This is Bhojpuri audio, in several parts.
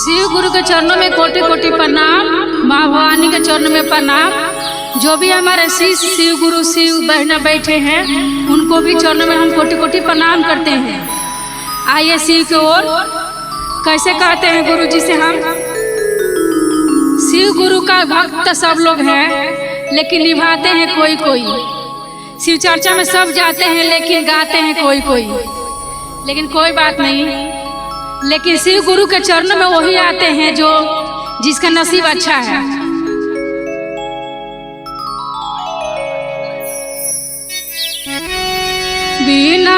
शिव गुरु के चरणों में कोटि कोटि प्रणाम, माँ भवानी के चरणों में प्रणाम। जो भी हमारे शिष्य शिव गुरु शिव बहना बैठे हैं उनको भी चरणों में हम कोटि कोटि प्रणाम करते हैं। आइए शिव की ओर कैसे कहते हैं गुरु जी से हम। शिव गुरु का भक्त सब लोग हैं लेकिन निभाते हैं कोई कोई। शिव चर्चा में सब जाते हैं लेकिन गाते हैं कोई कोई। लेकिन कोई बात नहीं, लेकिन शिव गुरु के चरणों में वही आते हैं जो जिसका नसीब अच्छा है। बिना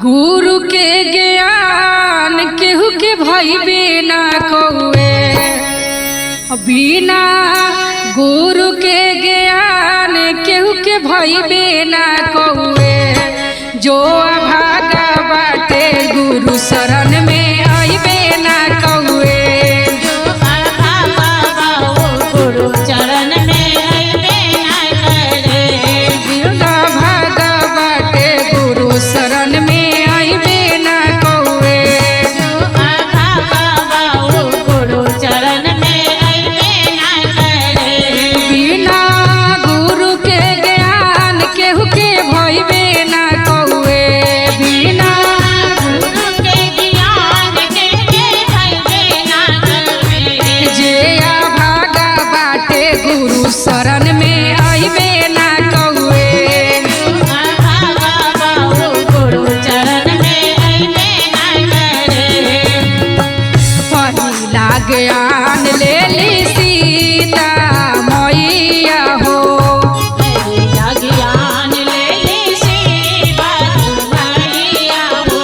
गुरु के ज्ञान केहू के भाई बिना कौए, बिना गुरु के ज्ञान केहू के भाई बिना कौए। जो अभागा बाटे गुरु शरण में आइबे ना कौए, जो अभागा गुरु चरण में आइबे ना करे। जो अभागा बाटे गुरु शरण में आइबे ना कौए, जो अभागा गुरु चरण में आइबे ना करे। बिना गुरु के ज्ञान केहू के भइबे ना कौए, बिना गुरु के ज्ञान के भइबे ना करे। जे अभागा बाटे गुरु शरण में आइबे ना कौए, जो अभागा गुरु चरण में आइबे ना करे। पहिला ज्ञान ले ली सीता मैया हो, पहिला ज्ञान ले ली सीता मैया हो।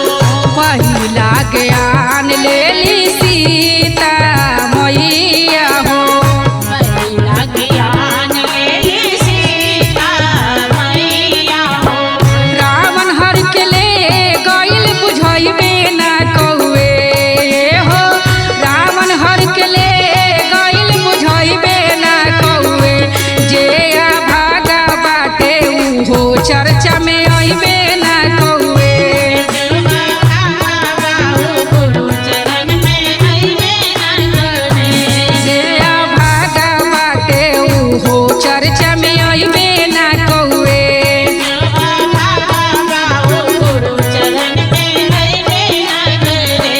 पहिला ज्ञान ले ली सीता मैया हो, पहिला ज्ञान ले ली सीता मैया हो। रावण हर के ले गइल बुझइबे ना कौए हो, रावण हर के ले गइल बुझइबे ना कौए। जे अभागा बाटे उहो चर्चा में अइबे ना कौए, जो अभागा गुरु चरण में आइबे ना करे। जे अभागा बाटे उहो चर्चा में अइबे ना कौए। जो अभागा गुरु चरण में आइबे ना करे।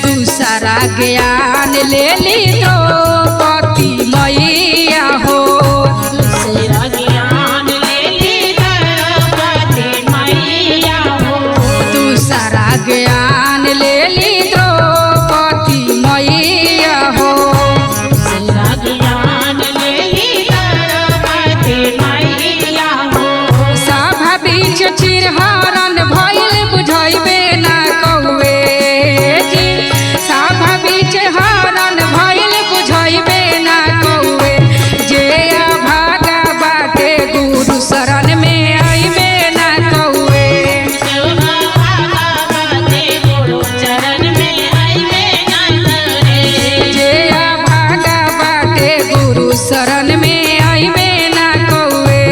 दूसरा ज्ञान ले ली द्रौपदी मैया हो, दूसरा ज्ञान ले ली द्रौपदी मैया हो। दूसरा ज्ञान ले ली द्रौपदी मैया हो, दूसरा ज्ञान ले ली द्रौपदी मैया हो। सभा बीच चिरहरण भइल बुझइबे ना कौए जी, सभा बीच हरण भइल बुझइबे ना कौए। जे अभागा बाटे गुरु शरण में अइबे ना कौए, जो अभागा बाटे गुरु चरण में आइबे ना करे। जे अभागा बाटे गुरु शरण में अइबे ना कौए।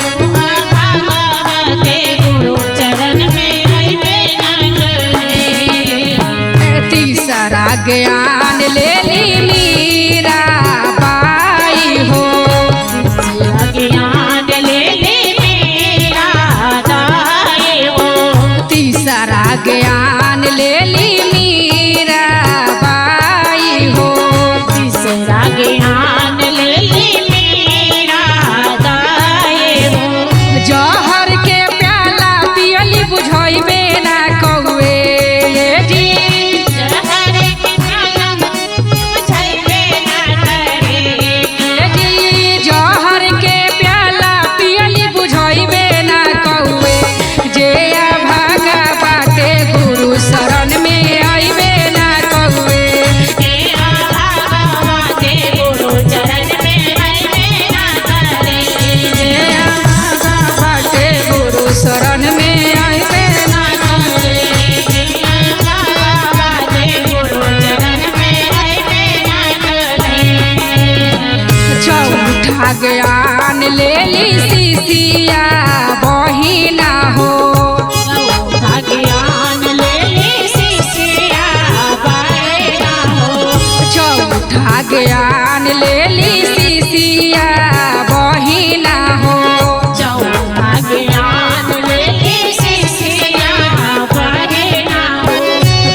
जो अभागा बाटे गुरु चरण में आइबे ना करे। तीसरा ज्ञान ले ली मीरा बाई हो, तीसरा ज्ञान ले ली मीरा बाई हो। तीसरा ज्ञान ले ली मीरा बाई हो, तीसरा ज्ञान ले ली मीरा बाई हो। जहर के प्याला पियली बुझइबे ना कौए जी, जहर के प्याला बुझइबे ना करे। जी जहर के प्याला पियली बुझइबे ना कौए। जे अभागा बाटे गुरु शरण में अइबे ना कौए, जे अभागा बाटे गुरु चरण में आइबे ना करे। जे अभागा बाटे गुरु शरण में अइबे ना कौए। जे अभागा बाटे गुरु चरण में आइबे ना करे। चौथा ज्ञान ले ली शिशिया बहिना हो, चौथा ज्ञान ले ली शिष्या बाई ज्ञान ले ली शिशिया बहिना हो। चौथा ज्ञान ले शिष्या बहिना हो।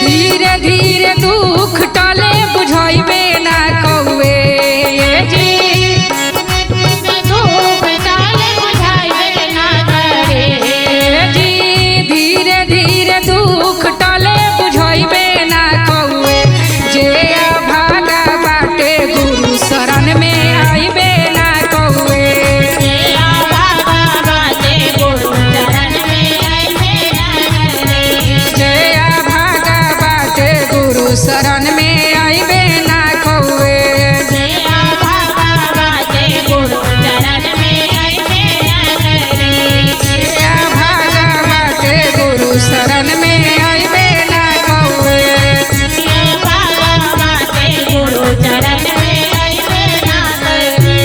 धीरे धीरे दुख टले बुझैबे ना कौए जी। धूप डाले बुझाइबे ना करे। जी धीरे धीरे दुख टले बुझैबे ना कौए, जे अभागा बाटे गुरु शरण में आइबे ना कौए। जया बाबा बाटे गुरु चरण में आइबे ना करे। जे अभागा बाटे गुरु शरण में आइबे ना कौए। जया बाबा बाटे गुरु चरण में आइबे ना करे। जे अभागा बाटे गुरु शरण में आइबे ना कौए। जया बाबा बाटे गुरु चरण में आइबे ना करे।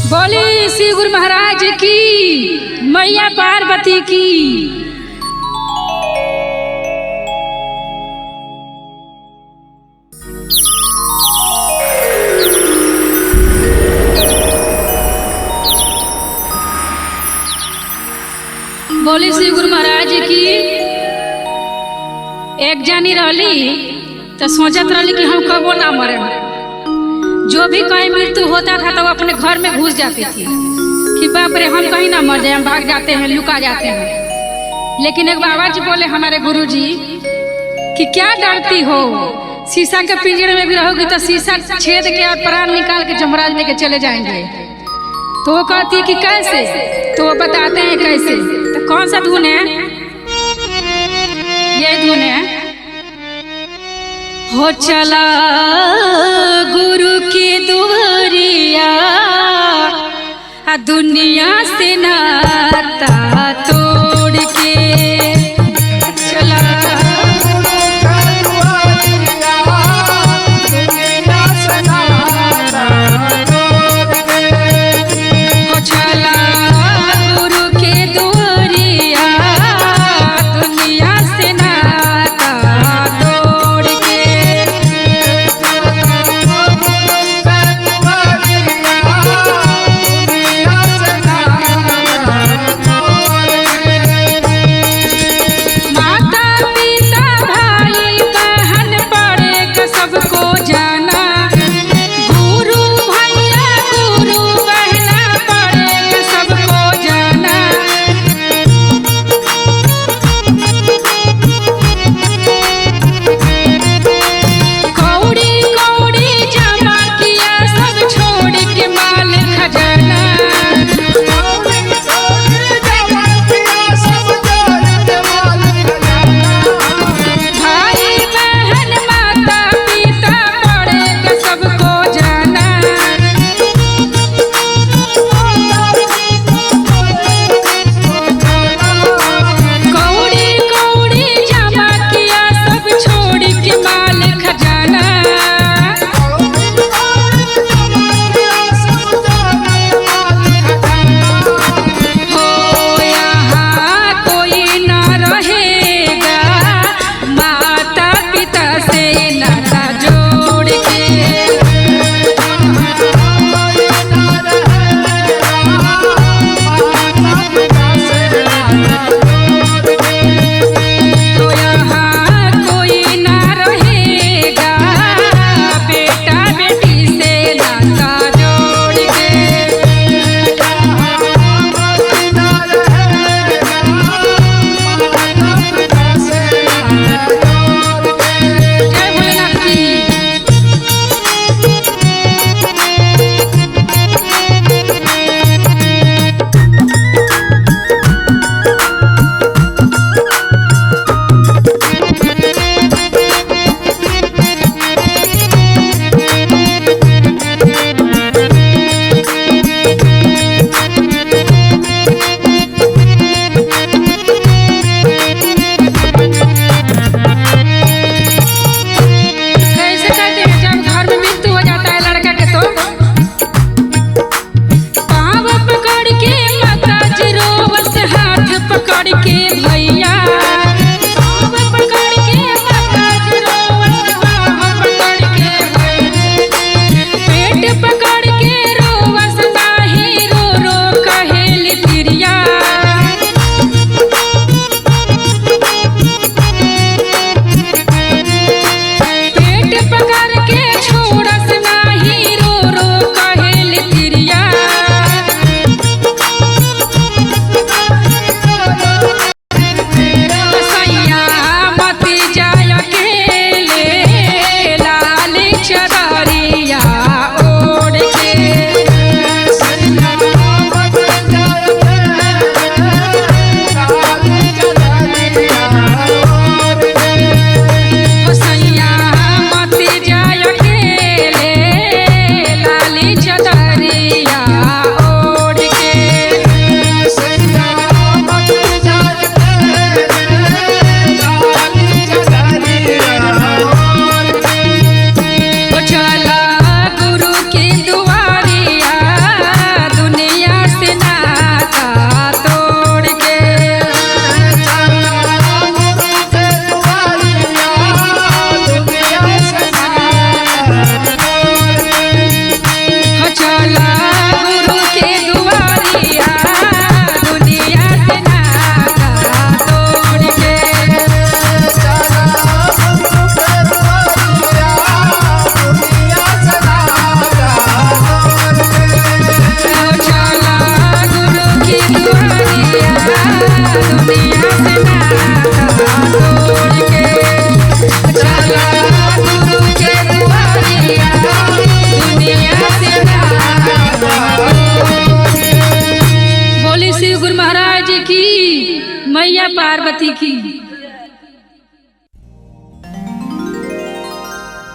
बोली श्री गुरु महाराज की, मैया पार्वती की। बोली श्री गुरु महाराज की। एक जानी रहली तो सोचत रहली कि हम कबो ना मरे। जो भी कहीं मृत्यु होता था तो वो अपने घर में घुस जाती थी कि बाप रे हम कहीं ना मर जाए, हम भाग जाते हैं, लुका जाते हैं। लेकिन एक बाबा जी बोले हमारे गुरु जी कि क्या डरती हो, शीशा के पिंजरे में भी रहोगी तो शीशा छेद के और प्राण निकाल के जमराज लेके चले जाएंगे। तो वो कहती है कि कैसे, तो वो बताते हैं कैसे। तो कौन सा धुन है? ये धुन है। हो चला गुरु की दुआरिया, आ दुनिया से नाता तोड़ के चला। हो चला गुरु के दुआरिया, दुनिया से नाता तोड़ के। दुनिया से नाता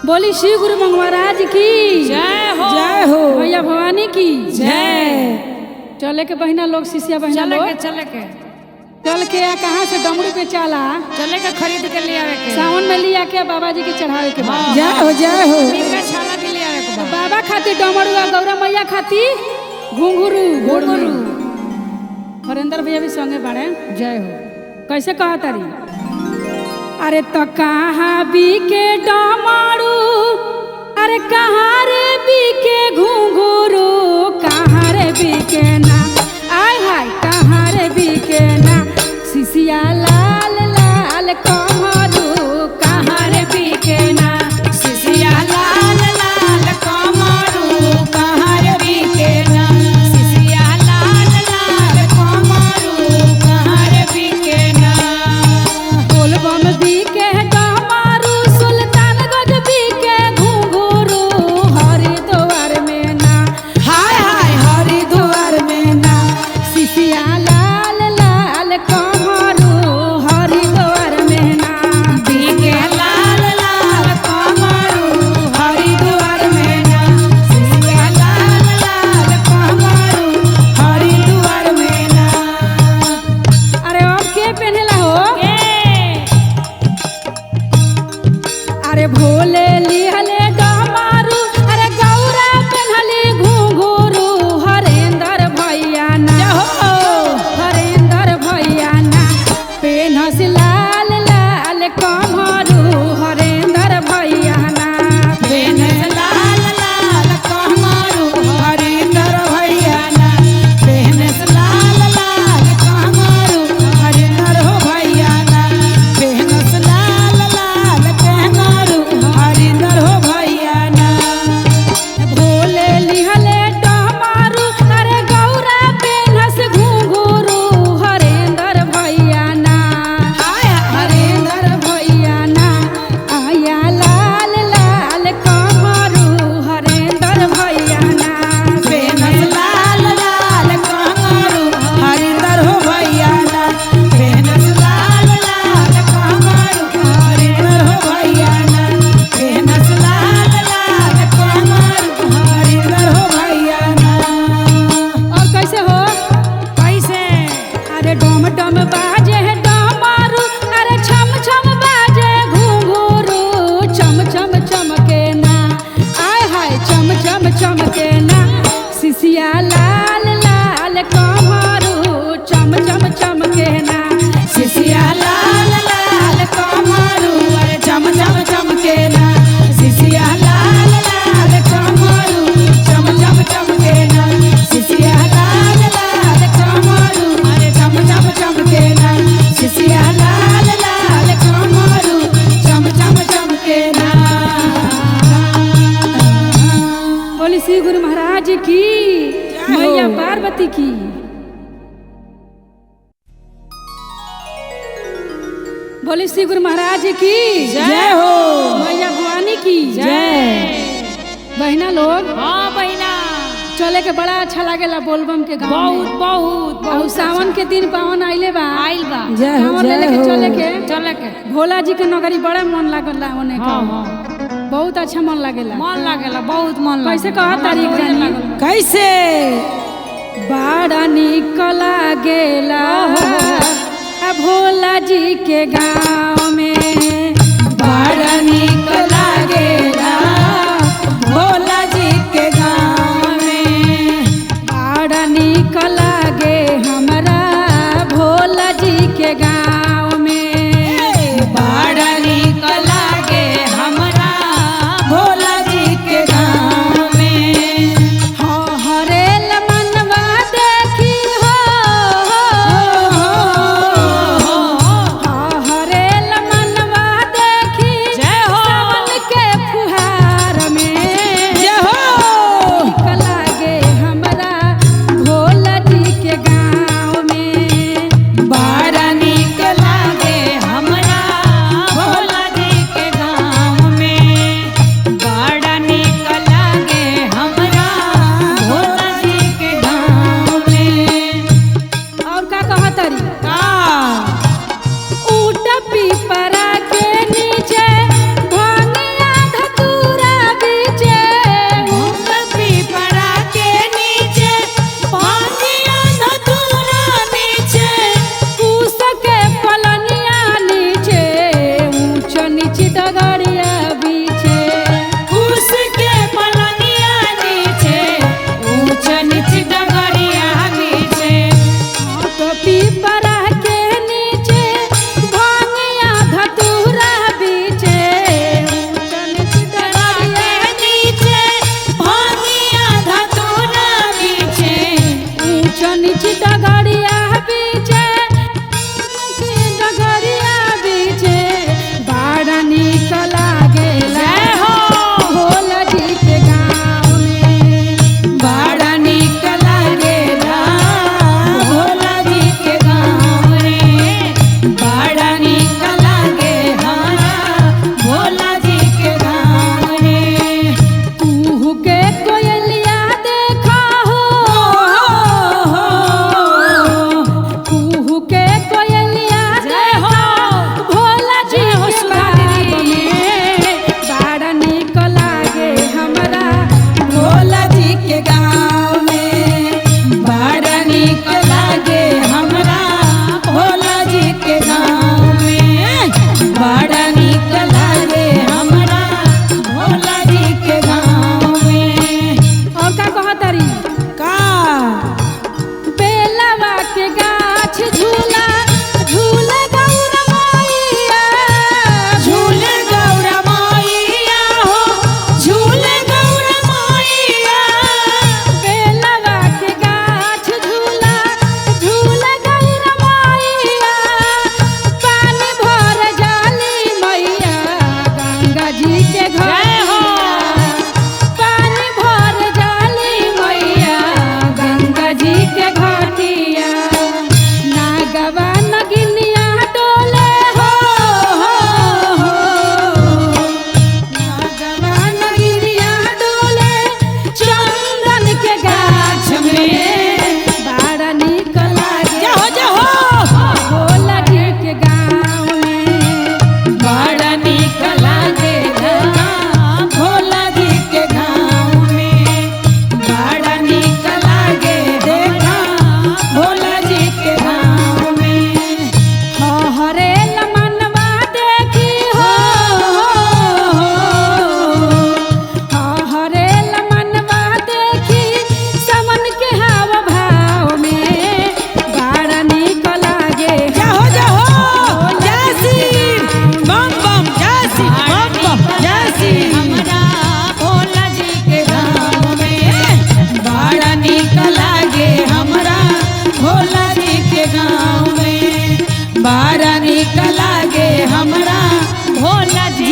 बोली श्री गुरु महाराज की जय हो। जय हो। भैया भवानी की जय। चले के बहिना लोग, शिष्या बहिना चले लोग के, चले के, चल के आ कहाँ से डमरू पे चला चले के खरीद के ले आवे के। सावन में लिया के बाबा जी के चढ़ावे के बाद। जय हो, जय हो। मिर्गा छाला भी ले आवे के बा। बाबा खातिर डमरू आ गौरा मैया खातिर घुंघरू। घुंघरू हरेंद्र भैया भी संगे बाड़े। जय हो। कैसे कहा तारी? अरे तो कहाँ बीके डमरू, अरे कहाँ रे बीके घुंघरू, कहाँ रे बीके ना, आय हाय कहाँ रे बीके ना, सिसिया लाल लाल कमरू, कहाँ रे बीके ना, सिसिया लाल लाल कमरू, कहाँ रे बीके ना, सिसिया लाल लाल कमरू, कहाँ रे बीके ना। बोलबम बीके डमरू, सुल्तानगंज बीके घुंघरू, हरिद्वार में ना, हाय हाय हरिद्वार में ना, सिसिया लाल लाल कमरू, हरिद्वार में ना, बीके लाल लाल कमरू, हरिद्वार में ना, सिसिया लाल लाल कमरू, हरिद्वार में ना। अरे अब के पहनेला हो? अरे भोले लिहले डमरू, अरे गौरा पहनले घुंघरू, हरेंद्र भैया ना, हरेंद्र भैया ना, पेनहस लाल लाल कमरू, हरेंद्र भैया ना, पेनस लाल लाल कमरू, हरिंदर भैया ना, पेनस लाल लाल कमरू, हरिंदर हो भैया ना, पेनस लाल लाल कमरू, हरिंदर हो भैया ना। भोले लिहले डमरू, अरे गौरा पेनहस घुंघरू, हरेंद्र भैया ना, हाय हरेंद्र भैया ना, आया लाल लाल कमरू, हरेंद्र भैया ना, पेनस लाल लाल कमरू, हरिंदर हो भैया ना, पेनस लाल लाल कमरू, हरिंदर हो भैया ना, पेनस लाल लाल कमरू, हरिंदर हो भैया ना। और कैसे हो? कैसे? अरे डम डम बाजे है डमरू, अरे छम छम बाजे घुंघरू, चम चम चमके ना, आय हाय चम चम चमके ना, सिसिया लाल लाल कमरू, चम चम चमके ना, सिसिया लाल लाल कमरू, अरे चम चम चमके ना, सिसिया लाल लाल कमरू, चम चम चमके ना, सिसिया लाल लाल कमरू, अरे चम चम चमके ना, सिसिया लाल लाल कमरू, चम चम चमके ना। बोली श्री गुरु महाराज की, मैया पार्वती की। बोली श्री गुरु महाराज की जय हो। मैया भवानी की जय। बहिना लोग, हाँ बहिना, चले के बड़ा अच्छा लागेला बोलबम के गाँव बहुत में। बहुत और बहुत सावन के दिन पावन आइले बा, आइल बा। जय हो, कांवर ले जय लेके हो। चले के, चले के। भोला जी के नगरी बड़ा मन लागला होने का। हाँ हाँ, बहुत अच्छा मन लागेला, मन लागेला, बहुत मन कैसे लागेला। कहा तारीख जानी? कैसे? बड़ा निक लागेला आ भोला जी के गाँव में, बड़ा नीक लागेला भोला जी के गाँव में, बड़ा निक लागे हमरा भोला जी के गाँव में, बड़ा नीक लागे हमरा भोला जी के गाँव में। हो हरेल मनवा देखी हो, हो हरेल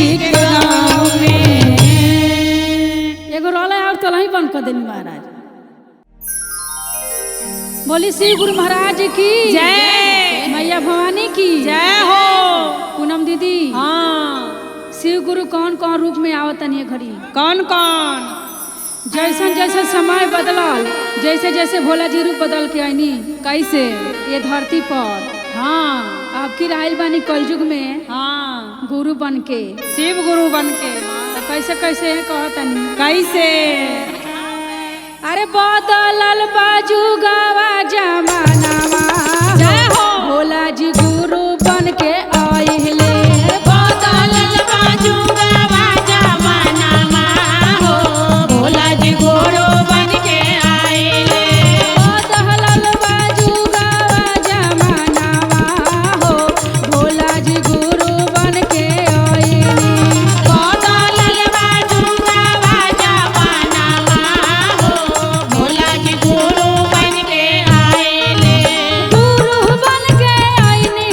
जी के गाँव में। एगो रोला और तो नहीं बंद कर देनी महाराज। बोली श्री गुरु महाराज की जय। मैया भवानी की जय हो। पूनम दीदी। हाँ। शिव गुरु कौन कौन रूप में आवतन ये घड़ी? कौन कौन? जैसन जैसन समय बदलल, जैसे जैसे भोला जी रूप बदल के आईनी कैसे? ये धरती पर। हाँ। आपकी रायल बानी कलयुग में। हाँ। गुरु बन के, शिव गुरु बन के। तो कैसे कैसे है कहतनी? कैसे? अरे बदलल बाजू गवा जमानावा। जय हो। भोला जी गुरु बन के आइले। बदलल बाजू गवा जमानामा हो, भोला जी गुरु बन के आइले। बदलल बाजू गवा जमानावा हो, भोला जी गुरु बन के आइले। बदलल बाजू गवा जमानामा हो, भोला जी गुरु बन के आइले। गुरु बन के आइनी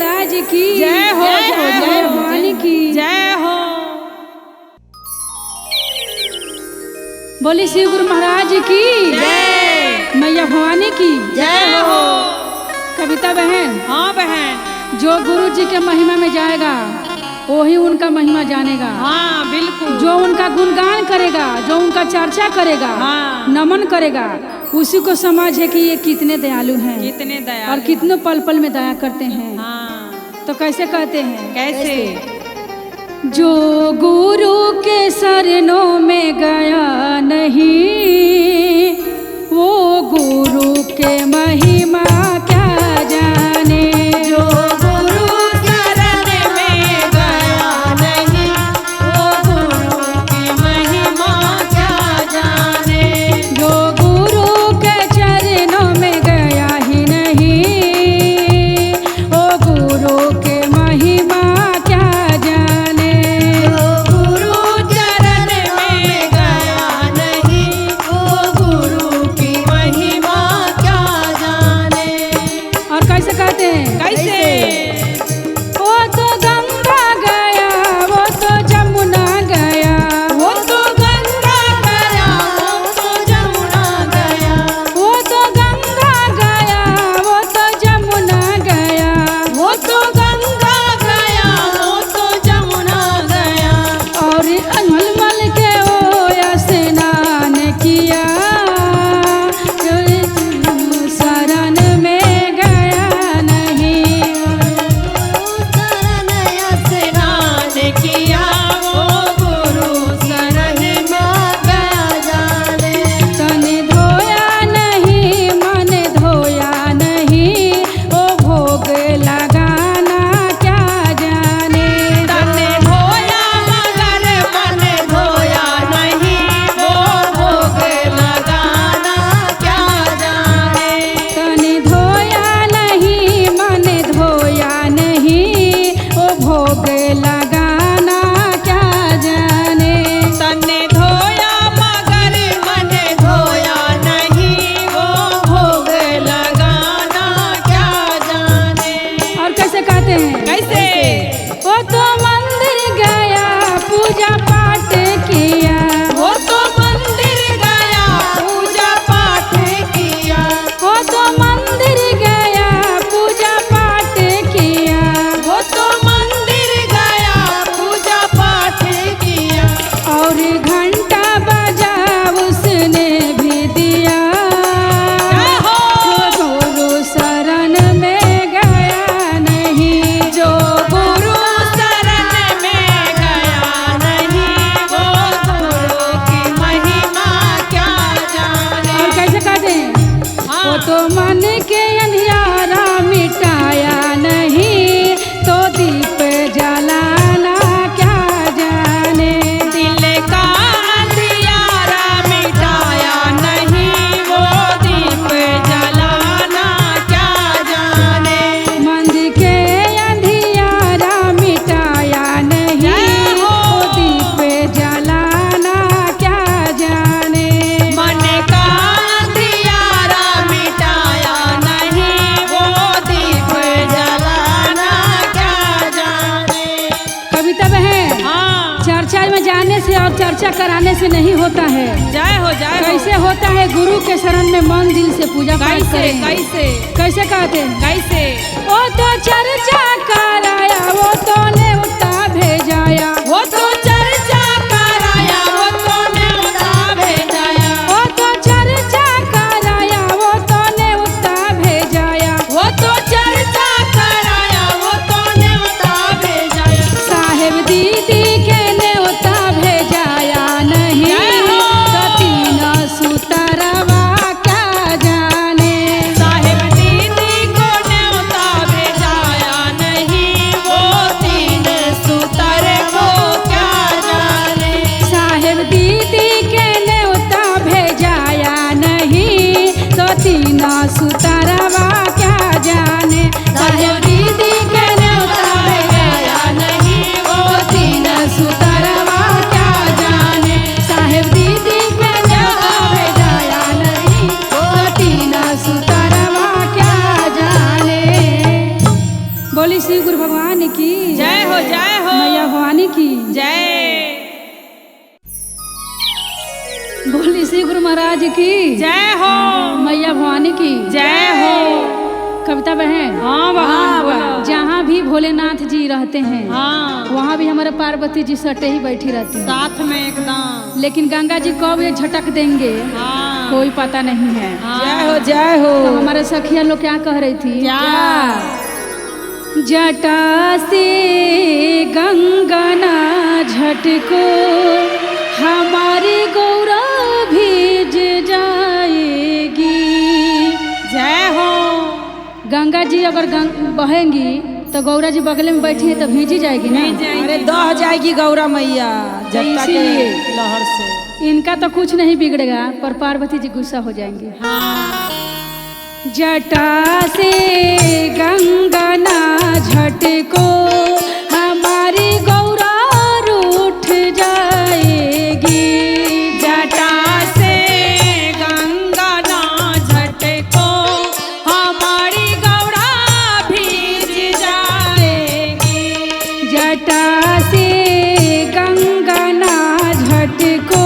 महाराज की जय हो, जय जय हो, भवानी की जय हो। बोली शिव गुरु महाराज की जय। मैया भवानी की जय हो। कविता बहन, हाँ बहन, जो गुरु जी के महिमा में जाएगा वही उनका महिमा जानेगा। हाँ बिल्कुल। जो उनका गुणगान करेगा, जो उनका चर्चा करेगा, हाँ। नमन करेगा, उसी को समझ है कि ये कितने दयालु हैं, कितने दयालु और कितने पल पल में दया करते हैं। हाँ। तो कैसे कहते हैं? कैसे? जो गुरु के शरणों में गया नहीं, वो गुरु के महिमा क्या जाने। जो गुरु शरण में गया नहीं, वो गुरु की महिमा क्या जाने। जो गुरु के चरणों में गया ही नहीं, वो गुरु के महिमा क्या जाने। जो गुरु चरण में गया नहीं, वो गुरु की महिमा क्या जाने। और कैसे कहते हैं? कैसे? वो तो गंगा गया, वो तो जमुना गया, वो तो गंगा गया, वो तो जमुना गया, वो तो गंगा गया, वो तो जमुना गया, वो तो गंगा गया, वो तो जमुना गया। और अनमल के वो स्नान किया, शरण में गया नहीं। शरण स्नान किया, वो गुरु शरण में गया जाने। तन धोया नहीं, मन धोया नहीं, वो भोग लगाना क्या जाने। तन धोया मगर मन धोया नहीं, वो भोग लगाना क्या जाने। तन धोया नहीं, मन धोया नहीं, वो भोग लगाना क्या जाने। तन धोया मगर मन धोया नहीं, वो भोग लगाना क्या जाने। और कैसे कहते हैं? कैसे? वो तो मंदिर गया, पूजा पाठ किया, वो तो मंदिर गया, पूजा पाठ किया, वो तो मंदिर गया, पूजा पाठ किया, वो तो मंदिर गया, पूजा पाठ किया। और घंटा बजा उसने भी दिया, जय हो। जो गुरु शरण में गया नहीं, जो गुरु शरण में गया नहीं, वो गुरु की महिमा क्या जाने। और कैसे कहते हैं? हाँ। वो तो मन के अंधियारा मिटाया नहीं, तो दीप जलाना क्या जाने। दिल का अंधियारा मिटाया नहीं, वो दीप जलाना क्या जाने। मन के अंधियारा मिटाया नहीं, जय हो। वो दीप जलाना क्या जाने। मन का अंधियारा मिटाया नहीं, वो दीप जलाना क्या जाने। कविता बहन, हाँ। चर्चा में जाने से और चर्चा कराने से नहीं होता है। जय हो, जय हो। कैसे होता है? गुरु के शरण में मन दिल से पूजा पाठ कैसे? करें। कैसे? कैसे कहते हैं? कैसे? वो तो चर्चा कराया, वो तो नेवता भेजाया, वो तो चर्चा कराया, वो तो न्योता भेजाया, वो तो चर्चा कराया, वो तो नेवता भेजाया, वो तो चर्चा कराया, वो तो न्योता भेजाया। साहेब दीदी के नेवता भेजाया नहीं, जय हो। तो तीन सुतरवा क्या जाने। साहेब दीदी को न्योता भेजाया नहीं, शिव गुरु भगवान की जय हो, जय हो। मैया भवानी की जय। बोली श्री गुरु महाराज की जय हो। मैया भवानी की जय हो। कविता बहन, हाँ बहन बोलो। जहाँ भी भोलेनाथ जी रहते हैं, हाँ, वहाँ भी हमारे पार्वती जी सटे ही बैठी रहती हैं साथ में एकदम। लेकिन गंगा जी कब ये झटक देंगे, हाँ, कोई पता नहीं है। हाँ। जय हो, जय हो। तो हमारे सखिया लोग क्या कह रही थी? क्या? जटा से गंगा ना झटको, हमारी गौरा भीज जाएगी। जय हो। गंगा जी अगर बहेंगी तो गौरा जी बगले में बैठी है तो भीजी जाएगी ना। अरे दह जाएगी गौरा मैया जटा के इसीलिए। लहर से। इनका तो कुछ नहीं बिगड़ेगा, पर पार्वती जी गुस्सा हो जाएंगे। हाँ। जटा से गंगा ना झटको, हमारी गौरा रूठ जाएगी। जटा से गंगा ना झटको, हमारी गौरा भीज जाएगी। जटा से गंगा ना झटको,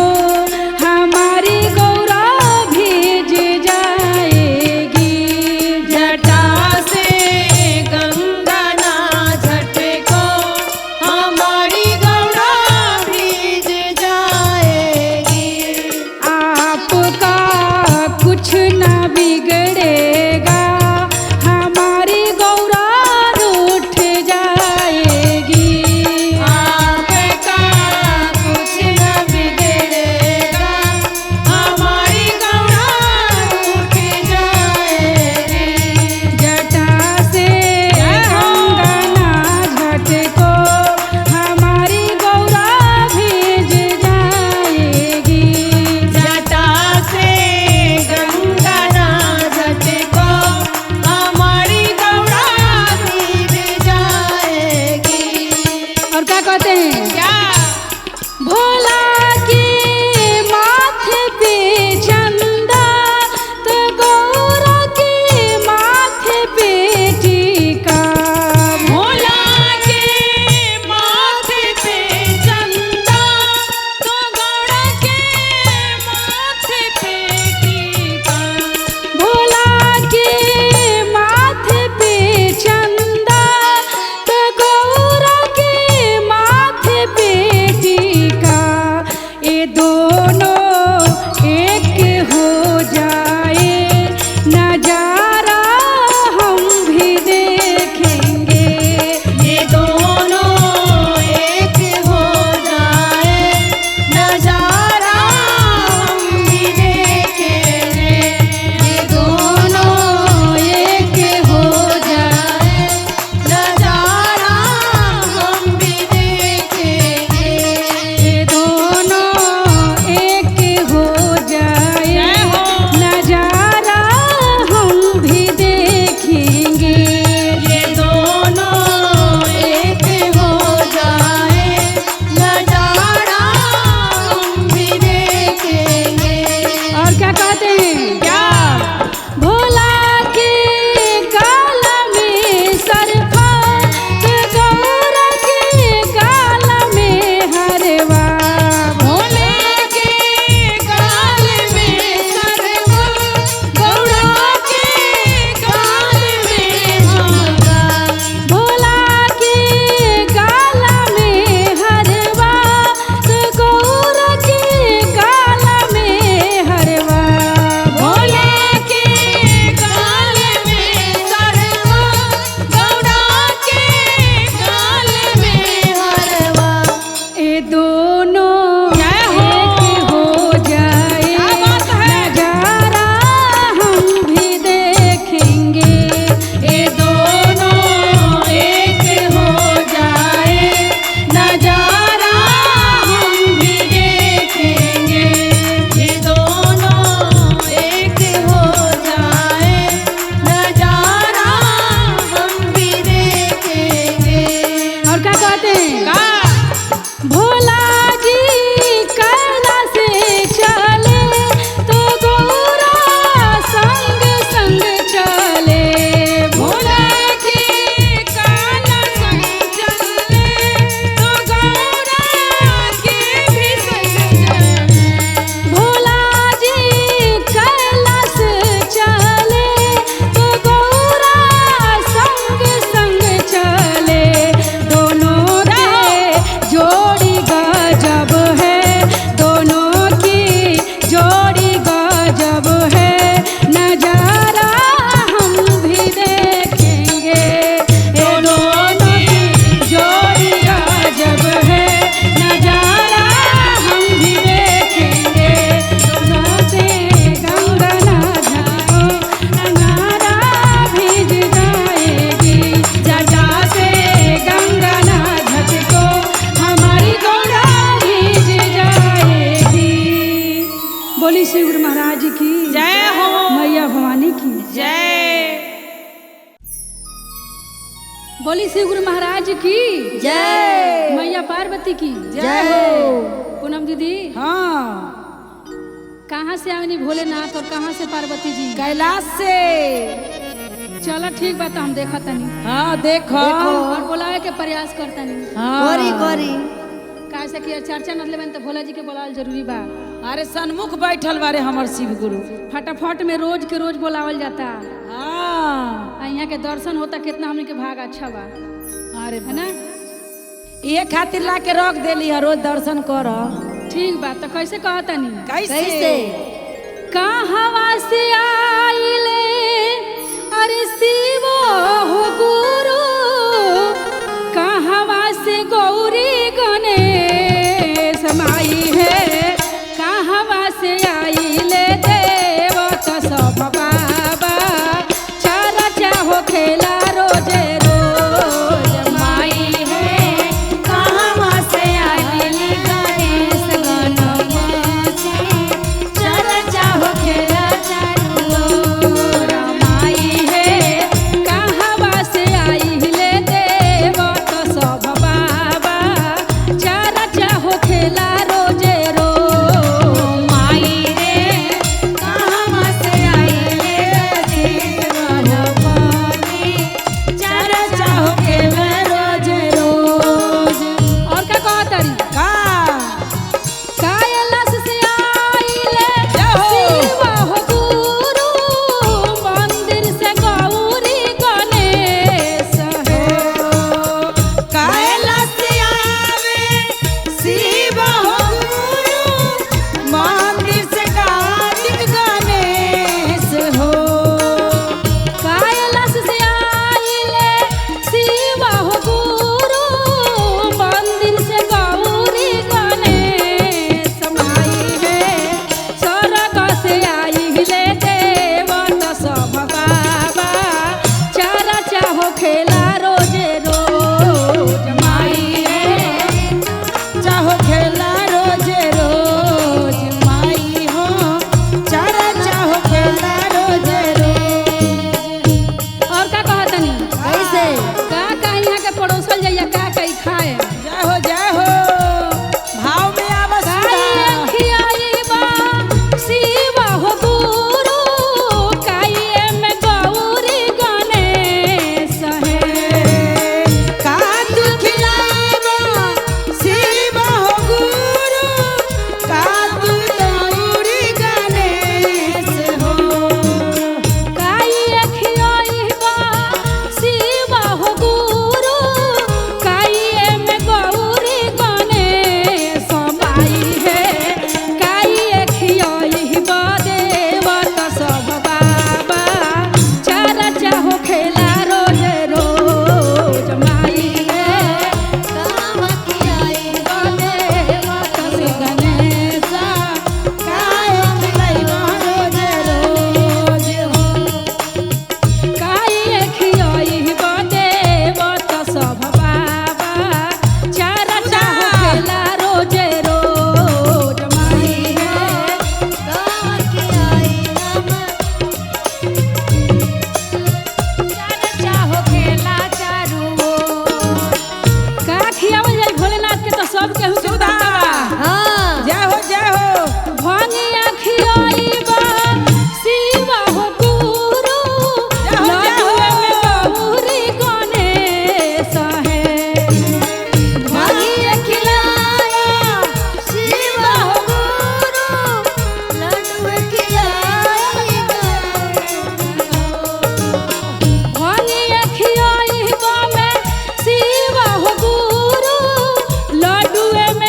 हमारी गौरा भीज जाएगी। जटा से गंगा ना झटको, हमारी गौरा भीज जाएगी। आपका कुछ ना बिगड़ेगा, हमारी गौरा रूठ जाएगी। आपका कुछ न बिगड़ेगा, हमारी गौरा रूठ जाएगी। जटा से जय हो। गंगा ना झटको, हमारी गौरा भीज जाएगी। जटा से गंगा ना झटको, हमारी गौरा भीज जाएगी। और क्या कहते हैं? क्या? भोला के माथे पे चंदा, तो गौरा के माथे पे टीका। भोला के माथे पे चंदा, तो गौरा के माथे पे टीका। भोला के माथे पे चंदा, तो गौरा के माथे पे टीका। ये दोनों एक हो जाए, नजारा हम भी देखेंगे। ये दोनों एक हो जाए, नजारा हम भी देखेंगे। ये दोनों एक हो जाए, नजारा हम भी देखेंगे। ये दोनों एक हो जाए, जय हो। नजारा हम भी देखेंगे। ये दोनों एक हो जाए, नजारा हम भी देखेंगे। और क्या कहते हैं? क्या? भोला के गाल में सरफा, तो गौरा के गाल में हरवा। भोले के गाल में सरवा, गौरा के गाल में हरवा। भोला के गाल में हरवा, तो गौरा के गाल में हरवा। भोले के गाल में सरवा, गौरा के गाल में हरवा। ये दोनों जय हो। एक हो जाए, क्या बात है? नजारा हम भी देखेंगे। ये दोनों एक हो जाए, नजारा हम भी देखेंगे। ये दोनों एक हो जाए, नजारा हम भी देखेंगे। और क्या कहते हैं? का? भोला जी कैलाश से चले, तो गौरा संग संग चले। भोला जी कैलाश बोली श्री गुरु महाराज की जय। मैया पार्वती की जय हो। पूनम दीदी, हाँ, कहाँ से आवनी भोलेनाथ और कहाँ से पार्वती जी? कैलाश से। चलो ठीक बात, हम देखा तनी। हाँ देखो और बोलावे के प्रयास करतनी। हाँ। करी करी काहे कि चर्चा न लेबन तो भोला जी के बोलावल जरूरी बा। अरे सन्मुख बैठल बारे हमर शिव गुरु। फटाफट में रोज के रोज बोलावल जाता। हाँ, आ यहाँ के दर्शन होता, कितना हमने के भाग अच्छा बा। अरे है ना, ये खातिर ला के रख देली है, रोज दर्शन कर। ठीक बात। तो कैसे कहतनी? कैसे? कहवा से आइले अरे शिव हो गुरु, कहवा से गौरी गणेश माई है, कहवा से आइले देवत सब बाबा, चारा चाहो खेला रोजे रोज माई है। कहवा से आइले गणेश गणपति, चर्चा हो खेला चारू ओर माई है, कहवा से आइले देवत सब बाबा, चारा चाहो खेला रोजे रोज माई रे। कहवा से आइले गणेश गणपति, चर्चा हो खेला रोज रोज। और का कहतरी? का कैलाश से आइले जय हो। शिव हो गुरु, मंदिर से गौरी गणेश है। कैलाश से आवे शिव हो गुरु, मंदिर से कार्तिक गणेश हो। कैलाश से आइले शिव हो गुरु, मंदिर से गौरी गणेश माई है, स्वर्ग से आइले देवत सब बाबा, चारा चाहो खेला रोजे रोज माई है। चाहो खेला रोज रोज माई हो, चारा चाहो खेला रोज रोज। और का कहतनी? कैसे? का का यहाँ के पड़ोसल जाइया, का का ई खाए? जय हो जय हो, भाव में आवस। काई खियाइबा शिव हो गुरु, काई में गौरी गणेश है। का तू खिलावा शिव हो गुरु, का तू गौरी गणेश हो। काई खियाइबा शिव हो गुरु, काई में गौरी गणेश माई है, काई खियाइबा देवत सब बाबा, चारा चाहो खेला रोज रोज माई है। कहवा के आइले देवत सब गणेशा काय खिलावा रोज रोज हो। काई खियाइबा देवत सब बाबा, चारा चाहो खेला रोज रोज माई है। कहवा के आइले चर्चा हो खेला चारू ओर। का खियावल जाई भोलेनाथ के तो सब केहू के सुधा। पता बा। हाँ जय हो जय हो। भंगिया खियाइबा शिव हो गुरु, जय हो, जय हो। लड्डुए में गौरी गणेश है। भंगिया खिलाया शिव हो गुरु, लड्डू खिलाया। भंगिया खियाइबा में शिव हो गुरु, लड्डुए में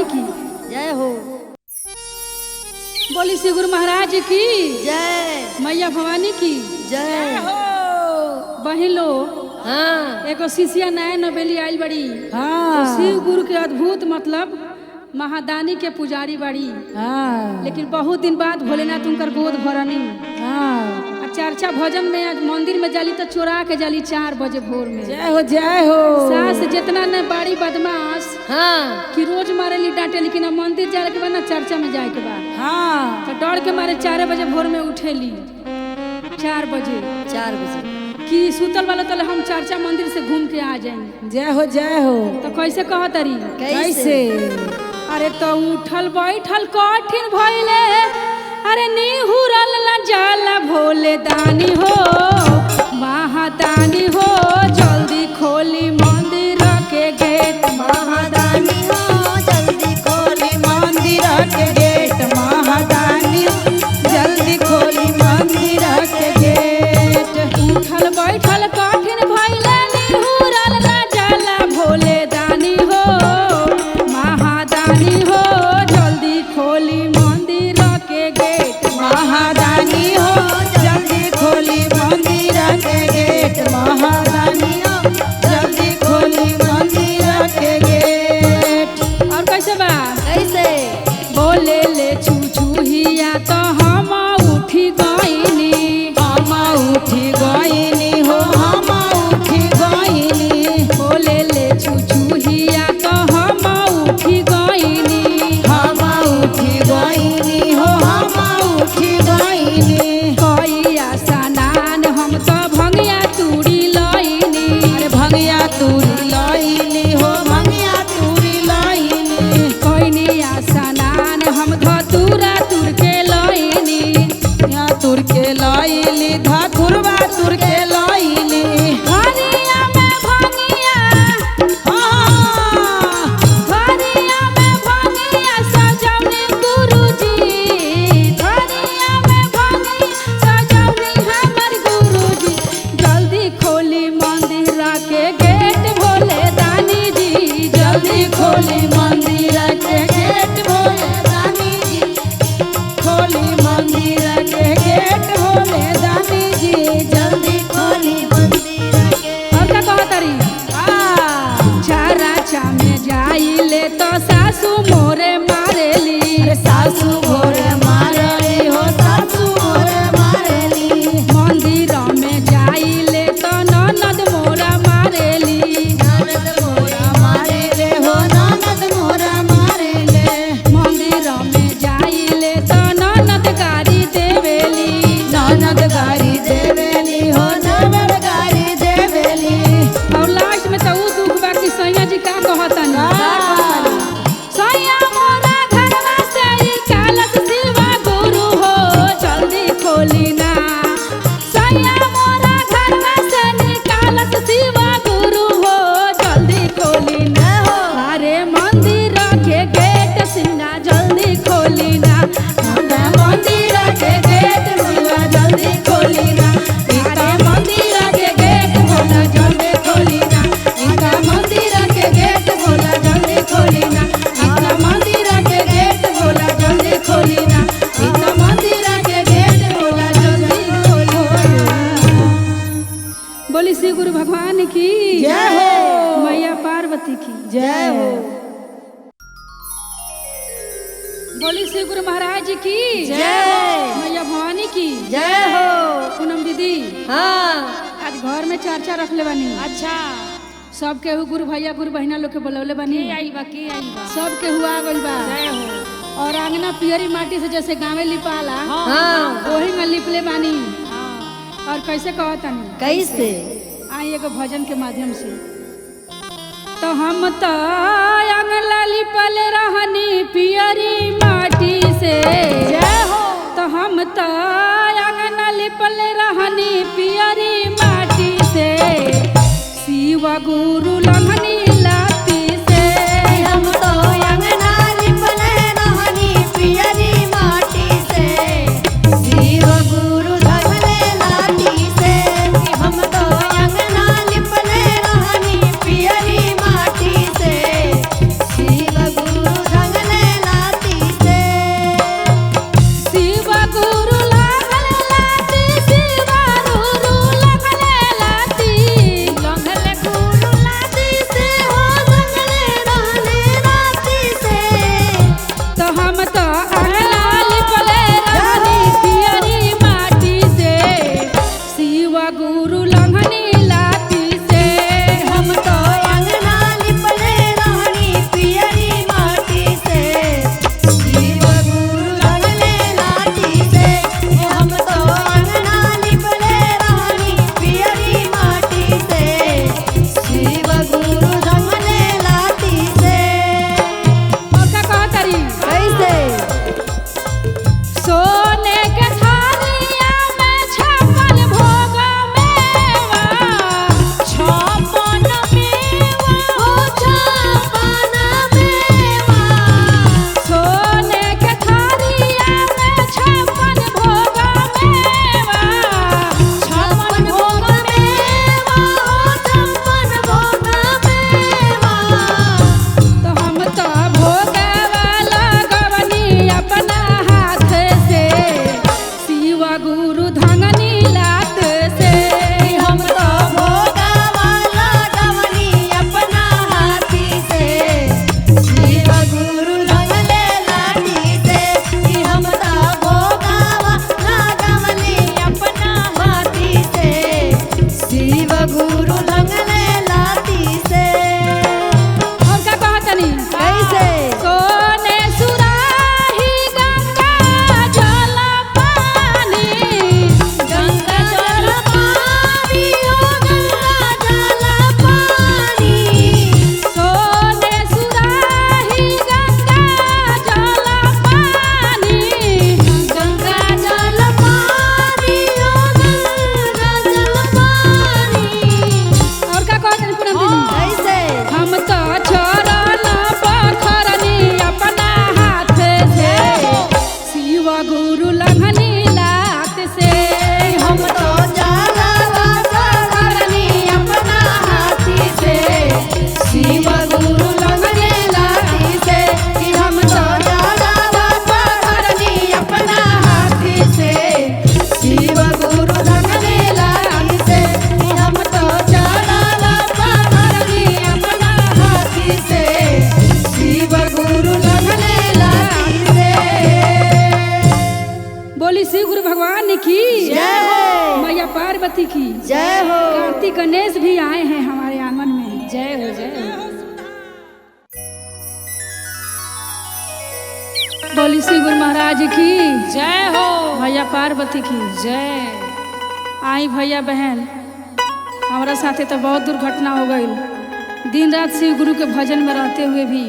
भवानी की जय हो। बोली श्री गुरु महाराज की जय। मैया भवानी की जय हो। बहिन लोग, हाँ एगो शिष्या नया नवेली आइल बड़ी। हाँ। शिव गुरु के अद्भुत मतलब महादानी के पुजारी बड़ी। हाँ। लेकिन बहुत दिन बाद भोलेनाथ उनकर गोद भरनी। हाँ। आ चर्चा भजन में आज मंदिर में जाली तो चोरा के जाली 4 बजे भोर में। जय हो जय हो। सास जितना न बाड़ी बदमाश हाँ कि रोज मारेली डांटे, लेकिन अब मंदिर जाए के बाद ना चर्चा में जाए के बाद। हाँ। तो डर के मारे 4 बजे भोर में उठेली, 4 बजे 4 बजे कि सुतल वाला तले हम चर्चा मंदिर से घूम के आ जाएंगे। जय हो जय हो। तो कैसे कहतरी? कैसे? अरे तो उठल बैठल कठिन भइले, अरे निहुरल न जाला भोले दानी हो महादानी हो, जल्दी खोली मंदिर के गेट महादानी हो जल्दी खोली मंदिर के गेट। महादानी जल्दी खोली मंदिर के गेट। उठल बैठल कठिन भइले, निहुरल न जाला भोले दानी हो महादानी हो, जल्दी खोली मंदिर के गेट। महादानी हो जल्दी खोली मंदिर के गेट। महादानी हो जल्दी खोली मंदिर के गेट। और कैसे बा? कैसे? बोले ले छू छूहिया तो हम उठी गईनी, हम उठी गईनी हो हम उठी गईनी। बोले ले छू छूहिया तो हम उठी गईनी, हम उठी गईनी हो हम उठी गईनी। कइया स्नान हम तो भंगिया तूड़ी लईनी, अरे भंगिया तूरी लईनी हो भंगिया तूरी लईनी। कइनिया स्नान हम धतूरा तुर के लईनी, यहाँ तुर के लईली धतुरवा तुर के लईली। धनिया में भंगिया, हाँ। धनिया में भंगिया सजौनी गुरुजी, धनिया में भंगिया सजौनी हमर गुरुजी, जल्दी खोली मंदिर के गेट भोले दानी जी, जल्दी खोली मंदिर के गेट भोले दानी जी। खोली मंदिर के गेट भोले दानी जी। जल्दी खोली मंदिर के। और का कहतरी? चारा में जाइले तो सासू मोरे मारेली, अरे सासू भोरे मारली हो सासू भोरे मारली। मंदिर में जाइले तो ननद मोरा मारेली, ननद मोरा मारेले हो ननद मोरा मारेले। मंदिर में जाइले तो ननद गारी देवेली, ननद गारी देवेली हो ननद गारी देवेली। और लास्ट में तो उ दुख बा कि सैया जी का कहतन? सैया मोरा घरवा से ई कालत शिवा गुरु हो जल्दी खोली ना, सैया मोरा घरवा से निकालत शिवा गुरु हो जल्दी खोली ना, अरे मंदिर के गेट सिन्हा जल्दी खोली ना, अरे मंदिर के गेट सिन्हा जल्दी खोली ना, अरे मंदिर के गेट भोला जल्दी खोली ना, इनका मंदिर के गेट भोला जल्दी खोली ना, इनका मंदिर के गेट भोला जल्दी खोली ना, इनका मंदिर के गेट भोला जल्दी खोली ना। बोली श्री गुरु भगवान की जय हो। मैया पार्वती की जय हो। बोली श्री गुरु महाराज की जय। मैया भवानी की जय हो। पूनम दीदी, हाँ आज घर में चर्चा रख ले बानी। अच्छा, सब केहू गुरु भैया गुरु बहिना लोग के बुलौले बानी। के आइल बा, के आइल बा? सब केहू आ गइल बा। जय हो। और आंगना पियरी माटी से जैसे गाँवे लिपाला हाँ वही में लिपले बानी। हाँ। और कैसे कहतनी? कैसे? आई एगो भजन के माध्यम से। तो हम तो आंगना लिपल रहनी पियरी माटी से, जय हो। तो हम तो आंगना लिपल रहनी पियरी माटी से, शिव गुरु लंघनी लाती से, हम तो अंगना लिपले रहनी पियरी माटी से, शिव गुरु धगले लाठी से। हम तो अंगना लिपले रहनी पियरी माटी से, शिव गुरु धगले पार्वती की जय हो। कार्तिक गणेश भी आए हैं हमारे आंगन में। जय हो, जय हो। बोली श्री गुरु महाराज की जय हो। भैया पार्वती की जय। आई भैया बहन, हमारा साथे तो बहुत दुर्घटना हो गई। दिन रात शिव गुरु के भजन में रहते हुए भी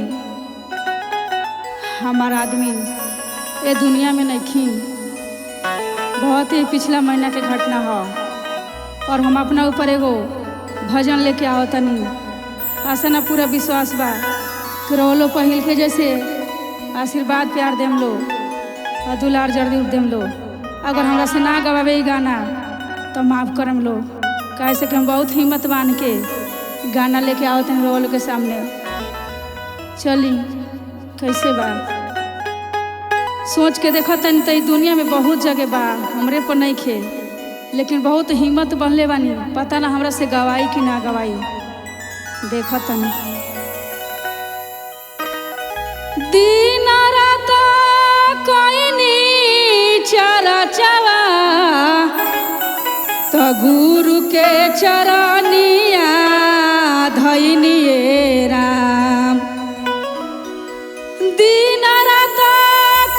हमारा आदमी ये दुनिया में नहीं खी। बहुत ही पिछला महीना के घटना हो और हम अपना ऊपर एगो भजन लेके आओ तनी। आशा ना पूरा विश्वास बा कि रोलो पहिल के जैसे आशीर्वाद प्यार देम लो और दुलार जरूर देम लो। अगर हमरा से ना गवावे ई गाना तो माफ़ करम लो, काहे से कि हम बहुत हिम्मत बांध के गाना लेके आओ तनी रोल के सामने। चली कैसे बा सोच के देखो तनी त दुनिया में बहुत जगह बा, हमरे पर नहीं खे, लेकिन बहुत हिम्मत बनले बानी। पता ना हमरा से गवाई कि ना गवाई, देखो तनी। दिन रात कोई चरचवा तो गुरु के चरनिया धैनिए राम। दिन रात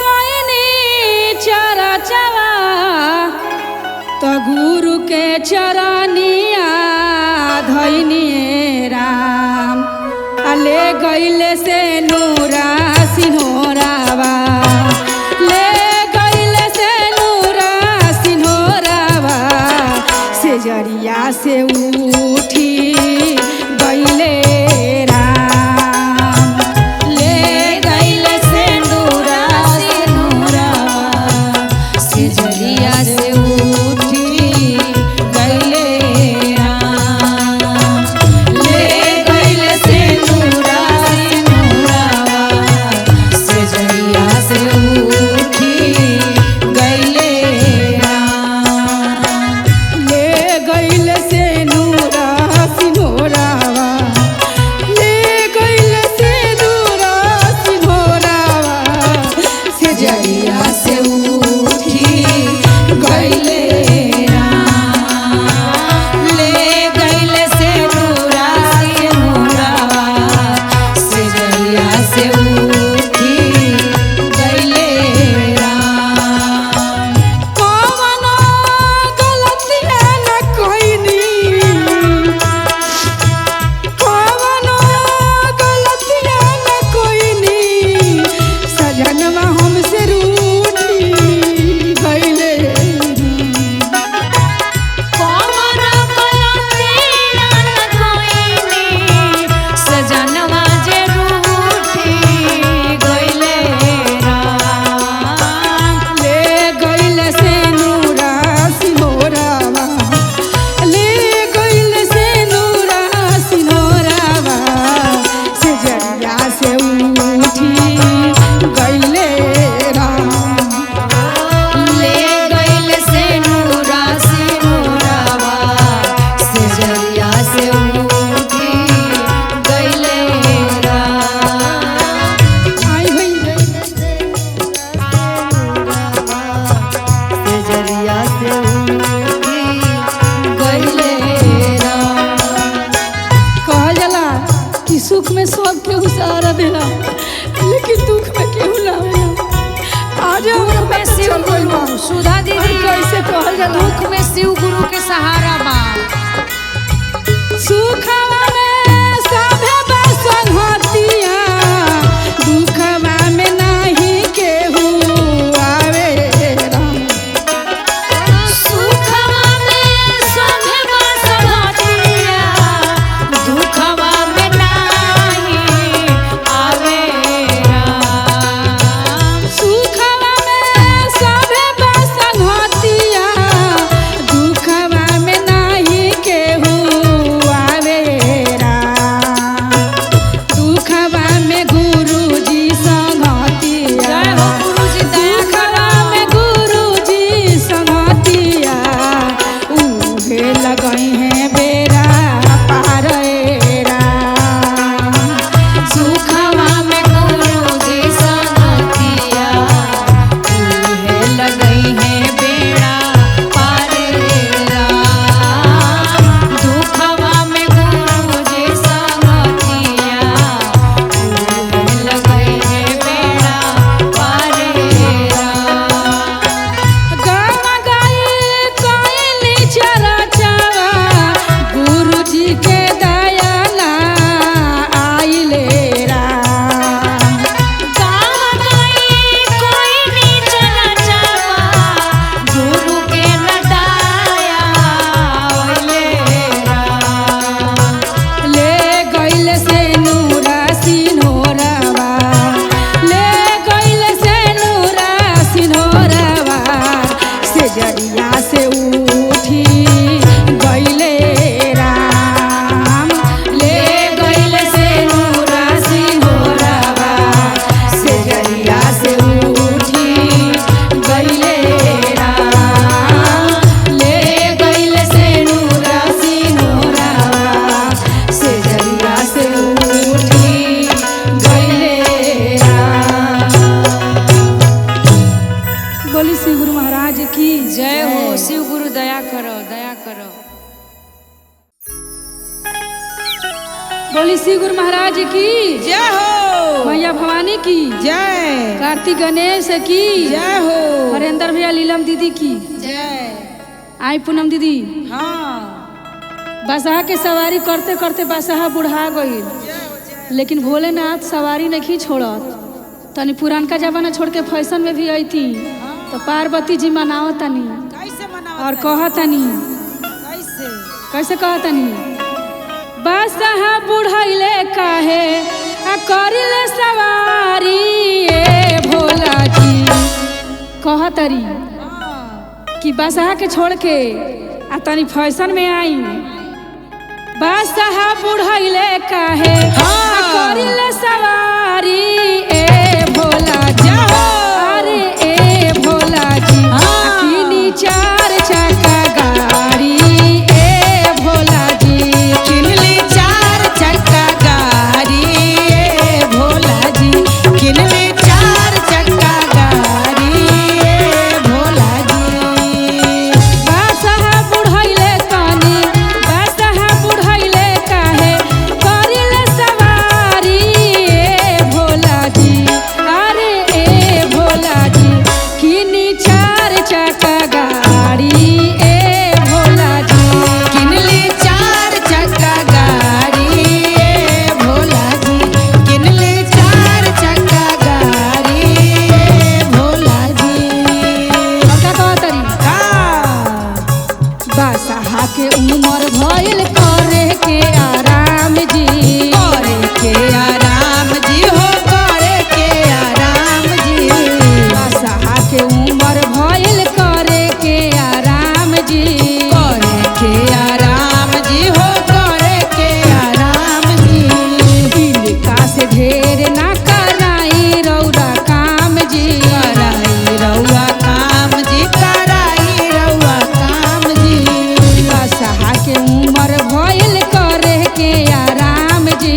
कोई चरचवा तो गुरु के चरनिया धैनिए राम। अले गईले से नूरा सिन्होरावा, ले गईले से नूरा सिन्होरावा, से जरिया से उठी गईले राम। ले गईले से नूरा सिन्होरावा, से जरिया से उठी गईले राम। ले गईले से नूरा सिन्होरावा, से जरिया से उठी गईले राम। ले गईले से नूरा सिन्होरावा, ले गईले से नूरा सिन्होरावा, से जरिया से उठी गईले राम। ले गईले से नूरा सिन्होरावा, से जरिया से उठी गईले राम। कवनो गलतिया न कइनी, कवनो गलतिया न कइनी, सजनवा हमसे रूठी गईले। कौन गलतिया न कोइनी, सजनवा जे रूठी गइले राम। ले गईले से नूरा सिन्होरावा, ले गईले से नूरा सिन्होरावा, से जरिया से उठी गईले राम। ले गईले से नूरा सिन्होरावा, से जरिया से उठी गईले राम। आई भई से जरिया से उठी गईले राम। कहल जाला कि सुख में सब केहू सहारा देला, लेकिन दुख में केहू ना आवेला। आज हमरा दुख में पता शिव चल गइल बा। गुरु, सुधा और दीदी कैसे कहल जाला दुख में शिव गुरु के सहारा बा। सुखवा में सभे बा संगतिया, दुखवा में नाही केहू आवे राम। सुखवा में सभे बा संगतिया, दुखवा में नाही आवे राम। सुखवा में सभे बा संगतिया, करो, दया करो। बोली श्री गुरु महाराज की जय हो, मैया भवानी की जय, कार्तिक गणेश की जय हो, हरेंद्र भैया लीलम दीदी की जय। आई पूनम दीदी। हाँ, बसहा के सवारी करते करते बसहा बुढ़ा गई, लेकिन भोलेनाथ सवारी नहीं छोड़त। तनी पुरानका जमाना छोड़ के फैशन में भी आई थी तो पार्वती जी मनाव तनी कैसे मनाओ और कहतनी, कैसे कैसे कहतनी, बसहा बुढ़ैले काहे आ करिले सवारी ए भोला जी। कहतरी कि बसहा के छोड़ के आ तनी फैशन में आई। बसहा बुढ़ैले काहे आ करिले सवारी ए भोला जी। अरे ए भोला जी, किनी चार चक्का गाड़ी ए भोला जी। किनली चार चक्का गाड़ी ए भोला जी, किनली चार चक्का गाड़ी ए भोला जी। बसहा बुढ़ैले कानी, बसहा बुढ़ैले काहे करिले सवारी ए भोला जी। अरे ए भोला जी, किनी चार चक्का गाड़ी ए भोला जी। किनली चार चक्का गाड़ी ए भोला जी, किनली चार चक्का गाड़ी ए भोला जी। और का कहतरी, का बसहा के उमर भइल करे के आराम जी, करे के आराम जी हो, करे के आराम जी। बसहा के उमर भइल करे के आराम जी, करे के आराम जी हो, करे के आराम जी। इनका से ढेर ना कराई रौरा काम जी, कराई रउआ काम जी, कराई रउआ काम जी। बसहा के उमर भइल करे के आराम जी,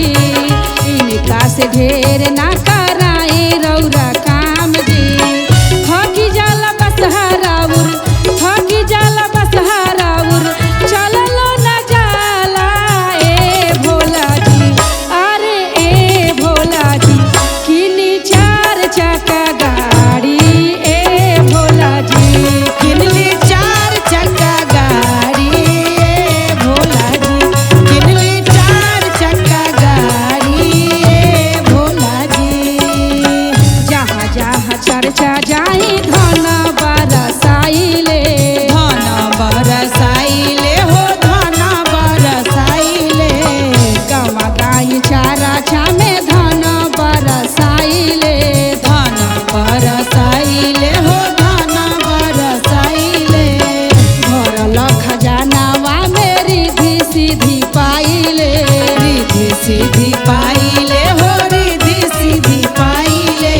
इनका से ढेर ना कराई रौरा काम जी। थकी जाला बसहा राउर, थकी जाला बसहा राउर, चललो ना जाला ए भोला जी। अरे ए भोला जी, किनी चार चक्का गाड़ी ए भोला जी। किनली चार चक्का गाड़ी ए भोला जी, किनली चार चक्का गाड़ी ए भोला जी। जहाँ जहाँ चर्चा जाई धन बरसाइले, धन बरसाइले हो, धन बरसाइले। गवा गाई चारा चामे धन बरसाइले, धन बरसाइले हो, धन बरसाइले। भरल खजानावा में रिधि सीधी पाइले, रिधि सीधी पाइले हो, रिधि सीधी पाइले।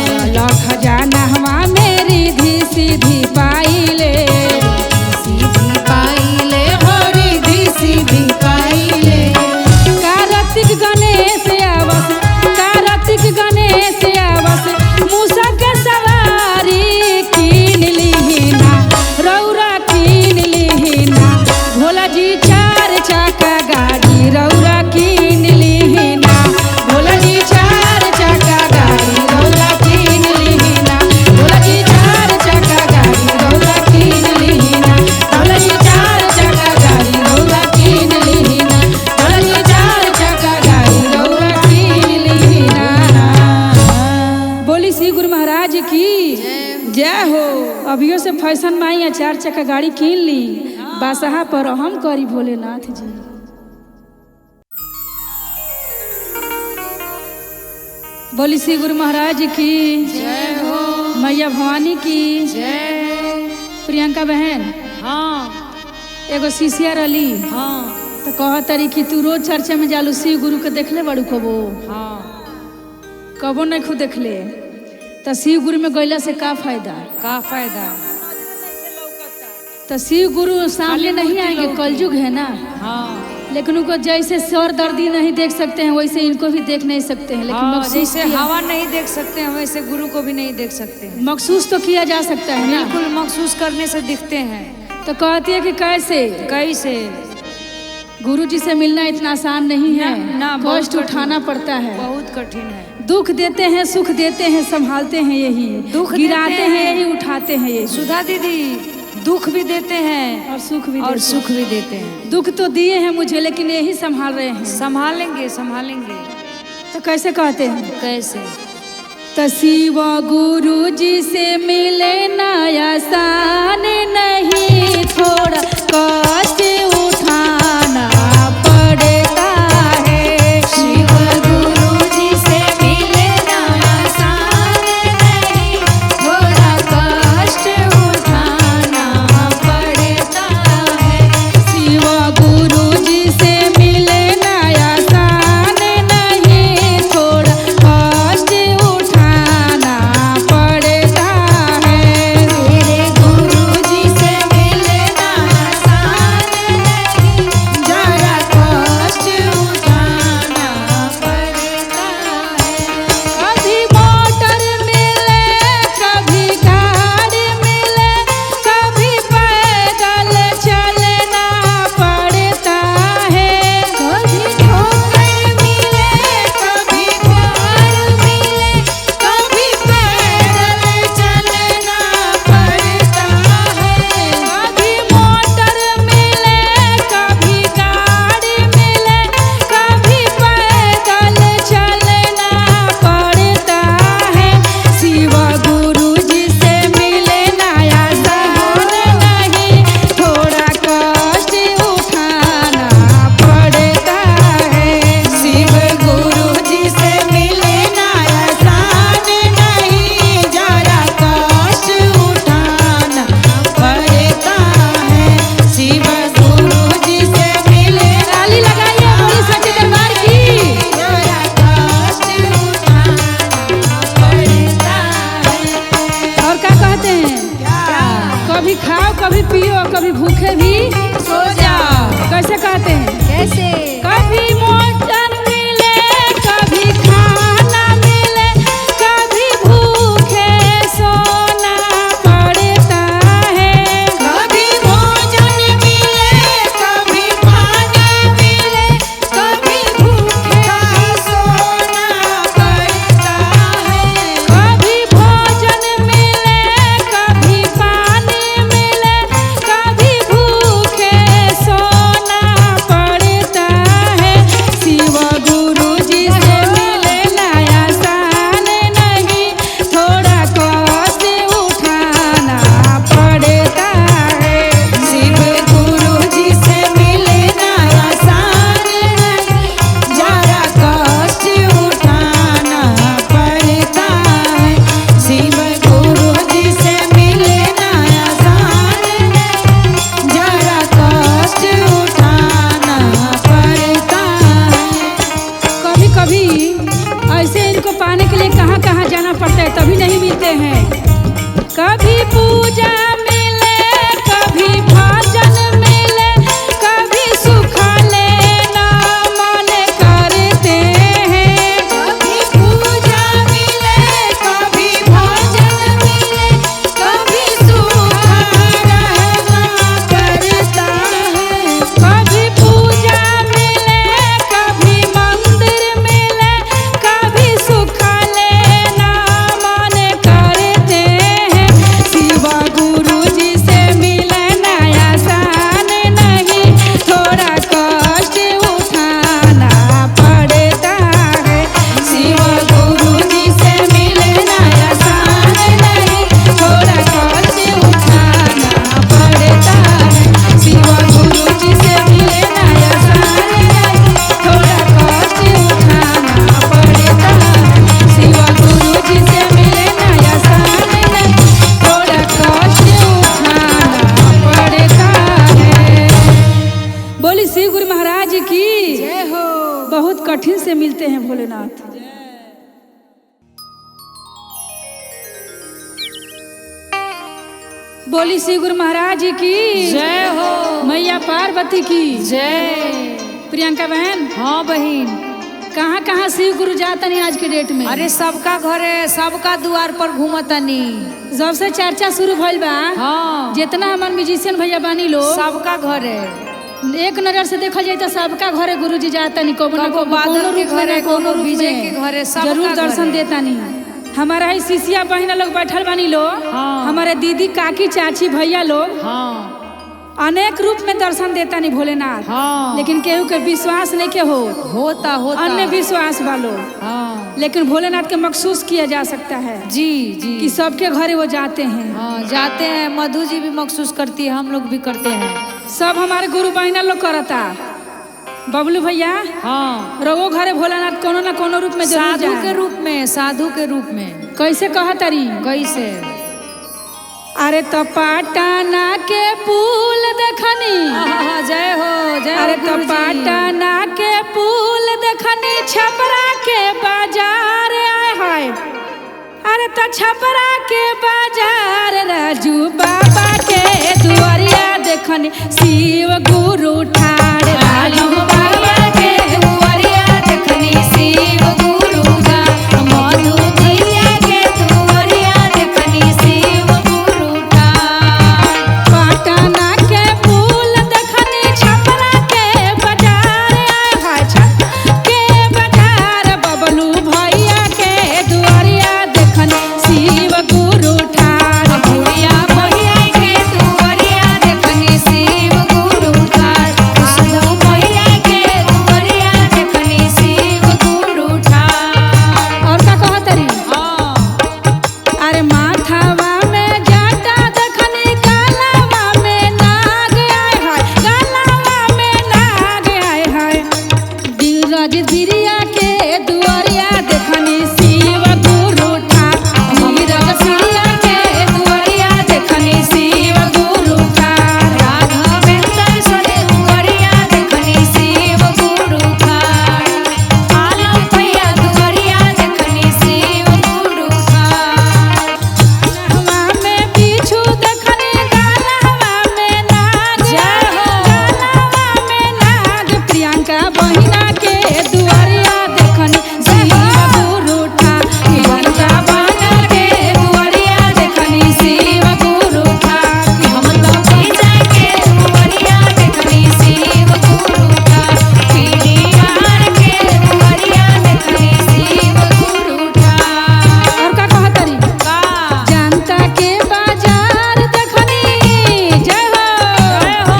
भरल खजानावा में रिधि सीधी पाइले, सीधी पाइले हो, रिधि सीधी पाइले। कार्तिक गणेश आवस, कार्तिक गणेश आवस, मूसा के सवारी कीन लिहिना, रौरा कीन लिहिना, भोला जी चार चक्का गाड़ी रौरा कीन लिहिना, भोला जी चार चक्का गाड़ी रौरा कीन लिहिना, भोला जी चार चक्का गाड़ी रौरा कीन लिहिना, भोला जी चार चक्का गाड़ी रौरा कीन लिहिना, भोला जी चार चक्का गाड़ी रौरा कीन लिहिना। बोली श्री गुरु महाराज की जय हो। अभियो से फैशन माई आ चार चक्का गाड़ी कीन ली, बासहा पर हम करी भोलेनाथ जी। बोली श्री गुरु महाराज की जय हो, मैया भवानी की जय। प्रियंका बहन, हाँ एगो शिष्या रली हाँ तो कह तरी कि तू रोज चर्चा में जालू शिव गुरु के देखले बड़ू कबो? हाँ, कबो नहीं खुद देखले। तो शिव गुरु में गईला से का फायदा? का फायदा? तो शिव गुरु सामने नहीं आएंगे, कलयुग है ना। हाँ लेकिन उनको जैसे सर दर्दी नहीं देख सकते हैं वैसे इनको भी देख नहीं सकते हैं, लेकिन हाँ, मखसूस जैसे किया- हवा नहीं देख सकते हैं वैसे गुरु को भी नहीं देख सकते हैं। मखसूस तो किया जा सकता है ना। बिल्कुल महसूस करने से दिखते हैं। तो कहती है कि कैसे कैसे? गुरु जी से मिलना इतना आसान नहीं है, ना, बहुत कष्ट उठाना पड़ता है, बहुत कठिन है। दुख देते हैं, सुख देते हैं, संभालते हैं यही, दुख गिराते देते हैं हैं। यही, उठाते हैं यही। सुधा दीदी दुख भी देते हैं और सुख भी और देते सुख भी देते हैं। हैं। दुख तो दिए हैं मुझे, लेकिन यही संभाल रहे हैं। संभालेंगे, संभालेंगे। तो कैसे कहते हैं? कैसे? तो शिव गुरु जी से मिले ना आसान नहीं, थोड़ा कष्ट उठाना पड़ता है। शिव गुरु जी से मिलना आसान नहीं, थोड़ा कष्ट उठाना पड़ता है। शिव गुरु जी से मिलना आसान नहीं, थोड़ा कष्ट उठाना पड़ता है। मेरे गुरु जी से मिलना आसान नहीं, जरा कष्ट उठाना पड़ता है। कभी मोटर मिले, कभी गाड़ी मिले, कभी पैदल चलना पड़ता है। कभी ठोकर मिले, कभी प्यार मिले, कभी पैदल चलना पड़ता है। कभी मोटर मिले, कभी गाड़ी मिले, कभी पैदल चलना पड़ता है। शिव गुरु जी से मिलना आसान नहीं, थोड़ा कष्ट उठाना पड़ता है। शिव गुरु जी से मिलना आसान नहीं, जरा कष्ट उठाना पड़ता है। शिव गुरु जी से मिलना ताली लगाइए बोली सच्चे दरबार की। जरा कष्ट उठाना पड़ता है। और क्या कहते हैं? कभी खाओ, कभी पियो, कभी भूखे भी सो जाओ। कैसे कहते हैं? कैसे? कभी मोटर मिले, कभी खाना मिले, कभी भूखे सोना पड़ता है। कभी भोजन मिले, कभी पानी मिले, कभी भूखे सोना पड़ता है। कभी भोजन मिले, कभी पानी मिले, कभी भूखे सोना पड़ता है। शिव गुरु जी से मिलना आसान नहीं, थोड़ा कष्ट उठाना पड़ता है। शिव गुरु जी से मिलना आसान नहीं, जरा कष्ट उठाना पड़ता है। शिव गुरु जी से मिलना आसान नहीं, जरा कष्ट उठाना पड़ता है। कभी कभी ऐसे इनको पाने के लिए कहाँ कहाँ जाना पड़ता है, तभी नहीं मिलते हैं। कभी पूजा मिले, कभी भजन मिले, कभी सुख लेना मन करते हैं। कभी पूजा मिले, कभी भजन मिले, कभी सुख रहना पड़ता है। कभी पूजा मिले, कभी मंदिर मिले, कभी सुख लेना मन करते हैं। शिव गुरु जी से मिलना आसान नहीं, थोड़ा कष्ट उठाना पड़ता है। शिव गुरु जी से मिलना आसान नहीं, थोड़ा कष्ट उठाना पड़ता है। शिव गुरु जी से मिलना आसान नहीं, थोड़ा कष्ट उठाना पड़ता है। शिव गुरु जी से मिलना आसान नहीं, थोड़ा कष्ट उठाना पड़ता है। बोली श्री गुरु महाराज की जय हो। बहुत कठिन से मिलते हैं भोलेनाथ। बोली श्री गुरु महाराज की जय हो। मैया पार्वती की जय। प्रियंका बहन, हाँ बहन, कहाँ कहाँ शिव गुरु जातनी आज के डेट में। अरे सबका घरे सबका द्वार पर घूमतनी। जब से चर्चा शुरू भइल बा, हाँ, जितना हमार म्यूजिशियन भैया बानी लोग, सबका घरे एक नजर से देखल जाए तो सबका घरे गुरुजी जातनी, कबो ना कबो कबो बादल कोनो के रूप में घरे, ना कोनो कबो रूप विजय में के घरे, सबका जरूर दर्शन घरे। देतानी। हमारा ही शिष्या बहिना लोग बैठल बानी लोग, हाँ। हमारे दीदी काकी चाची भैया लोग, हाँ, अनेक रूप में दर्शन देतानी भोलेनाथ। हाँ। लेकिन केहू के विश्वास नहीं के हो, होता होता अन्य विश्वास वालों, हाँ, लेकिन भोलेनाथ के मखसूस किया जा सकता है जी जी, कि सबके घरे वो जाते हैं। हाँ, जाते हैं। मधु जी भी महसूस करती है, हम लोग भी करते हैं। सब हमारे गुरु बहिना लोग करता। बबलू भैया, हाँ, रवो घरे भोलेनाथ कोनो ना कोनो रूप में जरूर साधु जाए। के रूप में, साधु के रूप में। कैसे कहतरी? कैसे? अरे तो पाटना के पुल देखनी, आहा, जय हो जय हो अरे तो गुरुजी। पाटना के पुल देखनी, छपरा के बाजार आए हाय, अरे तो छपरा के बाजार राजू बाबा के दुआरिया देखनी, शिव गुरु ठाड़। राजू बाबा के दुआरिया देखनी शिव गुरु ठाड़, मधु भैया के दुआरिया देखनी शिव गुरु ठाड़। पटना के पुल देखनी, छपरा के बाजार आए हाय, छपरा के बाजार बबलू भैया के दुआरिया देखनी, शिव गुरु ठाड़। भैया भैया के दुआरिया देखनी शिव गुरु ठाड़, खुशबू भैया के दुआरिया देखनी शिव गुरु ठाड़। और का कहतरी? हाँ, अरे माथावा में जाटा देखनी, गलावा में नाग आए हाय, गलावा में नाग आए हाय, धीरज बिरिया के दुआरिया देखनी, शिव गुरु ठाड़। धीरज बिरिया के दुआरिया देखनी, शिव गुरु ठाड़। राघवेंद्र सरे दुआरिया देखनी शिव गुरु ठाड़, आलम भैया दुआरिया देखनी शिव गुरु ठाड़। गलवा में बिच्छू देखनी, गलवा में नाग, जय हो। गलवा में नाग, प्रियंका बहिना के दुआरिया देखनी, शिव गुरु ठाड़। प्रियंका बहिना के दुआरिया देखनी, शिव गुरु ठाड़। हम तो पैसा के दुआरिया देखनी शिव गुरु ठाड़, पीढ़ियार के दुआरिया देखनी शिव गुरु ठाड़। और का कहतरी? का? जनता के बाजार देखनी, जय हो जय हो।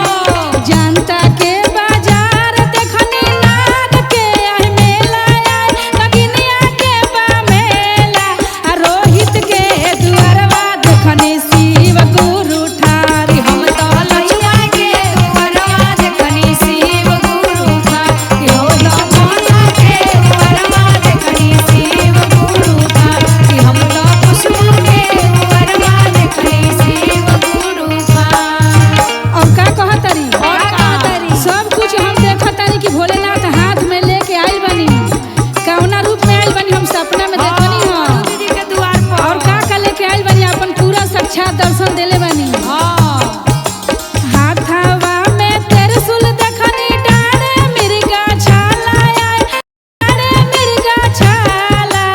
जनता के बाजार देखनी, नाग के आए मेला आए, नगिनिया के बा मेला, आ रोहित के दुआरवा देखनी, शिव गुरु ठाड़। हम तो लछुआ के दुआरवा देखनी शिव गुरु ठाड़, यो लखना के दुआरवा देखनी शिव गुरु ठाड़, हम तो खुशबू के दुआरवा देखनी शिव गुरु ठाड़। और का कहतरी? और का कहतरी? सब कुछ हम देखतानी कि भोलेनाथ हाथ में लेके आइल बनी, कौना रूप में आइल बनी हम सपना में देखनी हाँ, ह। मधु दीदी के द्वार पर। और का का लेके आइल बनी, अपन पूरा साक्षात दर्शन देले बनी। हाँ, हाथावा में त्रिशूल देखनी, डारे मिर्गा छाला आए, डारे मिर्गा छाला,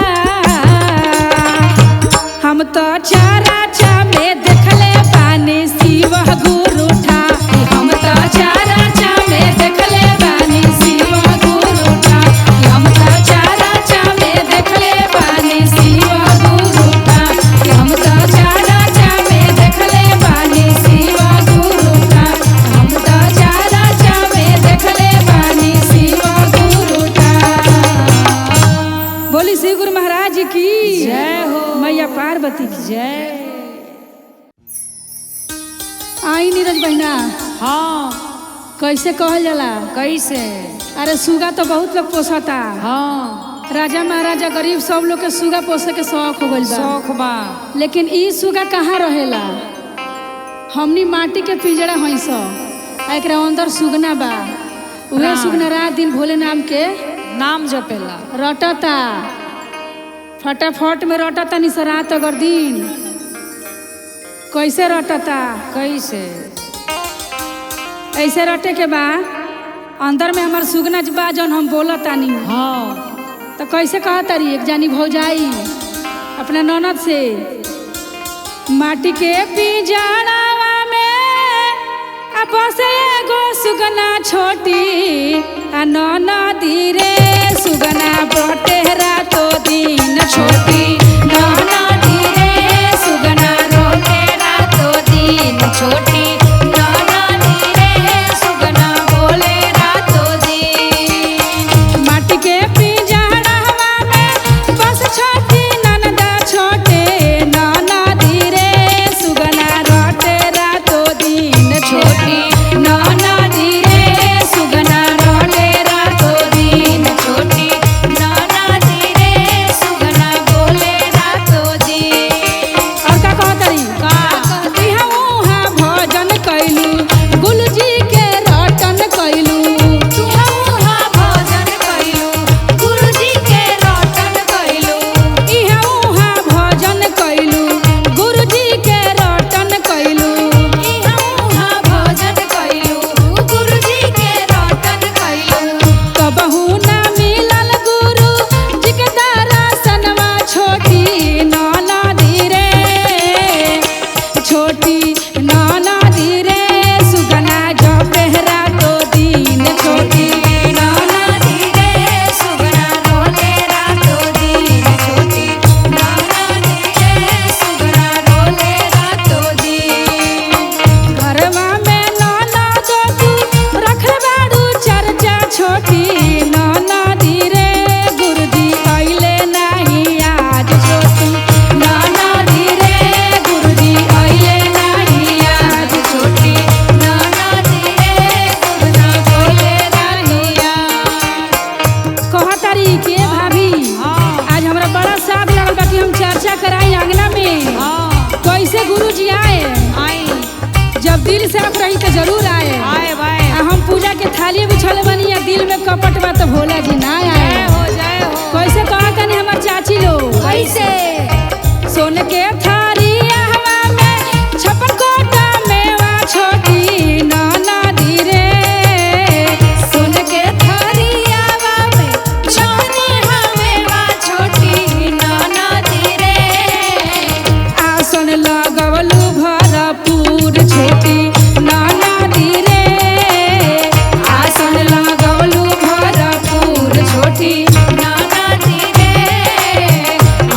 हम तो चारा चा में देखले बानी, शिव गुरु ठाड़। हम तो चारा चा में देखले बानी, शिव गुरु ठाड़। हम तो चारा चा में देखले बानी, शिव गुरु ठाड़। हम तो चारा चा में देखले बानी, शिव गुरु ठाड़। हम तो चारा चा में देखले बानी, शिव गुरु ठाड़। बोली श्री गुरु महाराज की जय हो। मैया पार्वती की जय। आई नीरज बहिना, हाँ, कैसे कहल जाला? कैसे? अरे सुगा तो बहुत लोग पोसता, हाँ, राजा महाराजा गरीब सब लोग के सुगा पोसे के शौक हो गइल बा। शौक बा। लेकिन ई सुगा कहाँ रहेला? हमनी माटी के पिंजरा हई स, आ एकरा अंदर सुगना बा। उहे हाँ। सुगना रात दिन भोले नाम के नाम जपेला। रटता, फटाफट में रटता नि रात अगर दिन। कैसे रटता? कैसे? ऐसे रटे के बा अंदर में हमार सुगना बा जौन हम बोलतानी। हाँ। तो कैसे कहा तारी एक जानी भौजाई अपना ननद से, माटी के पिंजड़ावा में आ बसे एगो सुगना छोटी, आ ननदी रे सुगना बटे रातो दिन छोटी, ननदी रे सुगना रोटे रातो दिन छोटी, ननदी रे सुगना बोले रातो दिन। माटी के पिंजड़ावा में बस छोटी ननदा छोटे, ननदी रे सुगना रोटे रातो दिन छोटी, ननदी रे सुगना रोटे रातो दिन छोटी, ननदी रे सुगना बोले रातो दिन। और का कहतरी का इहाँ उहाँ भजन कैलू, गुलजी के रटन कैलू, इहाँ उहाँ भजन कैलू, गुरुजी के रटन कैलू, इहाँ उहाँ भजन कैलू, गुरुजी के रटन कैलू, इहाँ उहाँ भजन कैलू, गुरुजी के रटन कैलू। कबहू ना मिलल गुरु जी के दर्शनवा छोटी, ननदी रे छोटी, ननदी रे सुगना जपे रातो दिन छोटी, ननदी रे सुगना रोले रातो दिन छोटी, ननदी रे सुगना रोले रातो दिन। घरवा में ननद तू रखल बाड़ू चर्चा छोटी, ननदी रे गुरुजी अइले नाही आज छोटी, ननदी रे गुरुजी अइले नाही आज छोटी, ननदी रे गुरुजी बोले नाही आज। कहतारी के भाभी आज हमरा बड़ा साथ लगल बा कि हम चर्चा कराई आंगना में, कैसे गुरुजी आए, जब दिल साफ रही तो जरूर आए, आ हम पूजा के थाली बिछल बनी या दिल में कपट बा तो भोला जी ना आए। कैसे कहा तनी हमर चाची लोग, कैसे सोन के थारी हवा में छप्पन कोटा मेवा छोटी, ननदी रे सोन के थारियावा में छोटी हमेवा छोटी, ननदी रे आसन लगवलू भरपूर छोटी, ननदी रे आसन लगवलू भरपूर छोटी, ननदी रे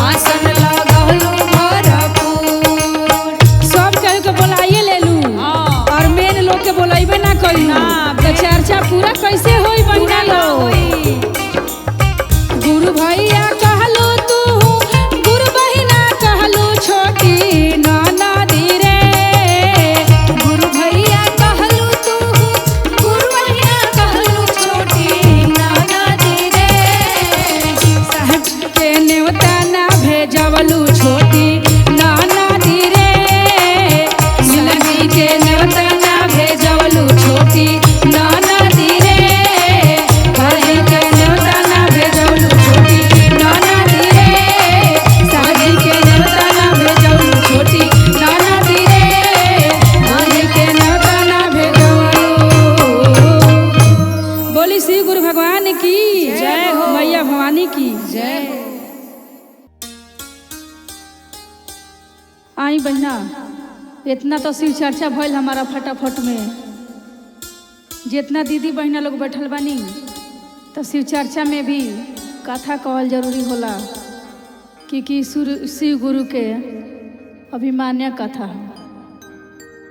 आसन लगवलू भरपूर। सब केहू के बोलाइए लेलू और मेन लोग के बोलाइबे ना कइलू तो चर्चा पूरा कैसे होई बहिना लोग। गुरु भैया कहलू तू, गुरु बहिना कहलू छोटी, ननदी रे गुरु भैया कहलू तू, गुरु बहिना कहलू छोटी, ननदी रे साहब के नेवता ना भेजवलू छोटी, ननदी रे साहब के नेवता ना भेजवलू छोटी, ननदी रे भाई के नेवता ना भेजवलू छोटी, ननदी रे साहब के नेवता ना भेजवलू छोटी, ननदी रे भाई के नेवता ना भेजवलू। बोली श्री गुरु भगवान की जय हो, मैया भवानी की जय हो। आई बहना, इतना तो शिव चर्चा भइल हमारा फटाफट में, जितना दीदी बहना लोग बैठल बानी तो शिव चर्चा में भी कथा कहल जरूरी होला, क्योंकि शिव गुरु के अभिमान्य कथा है,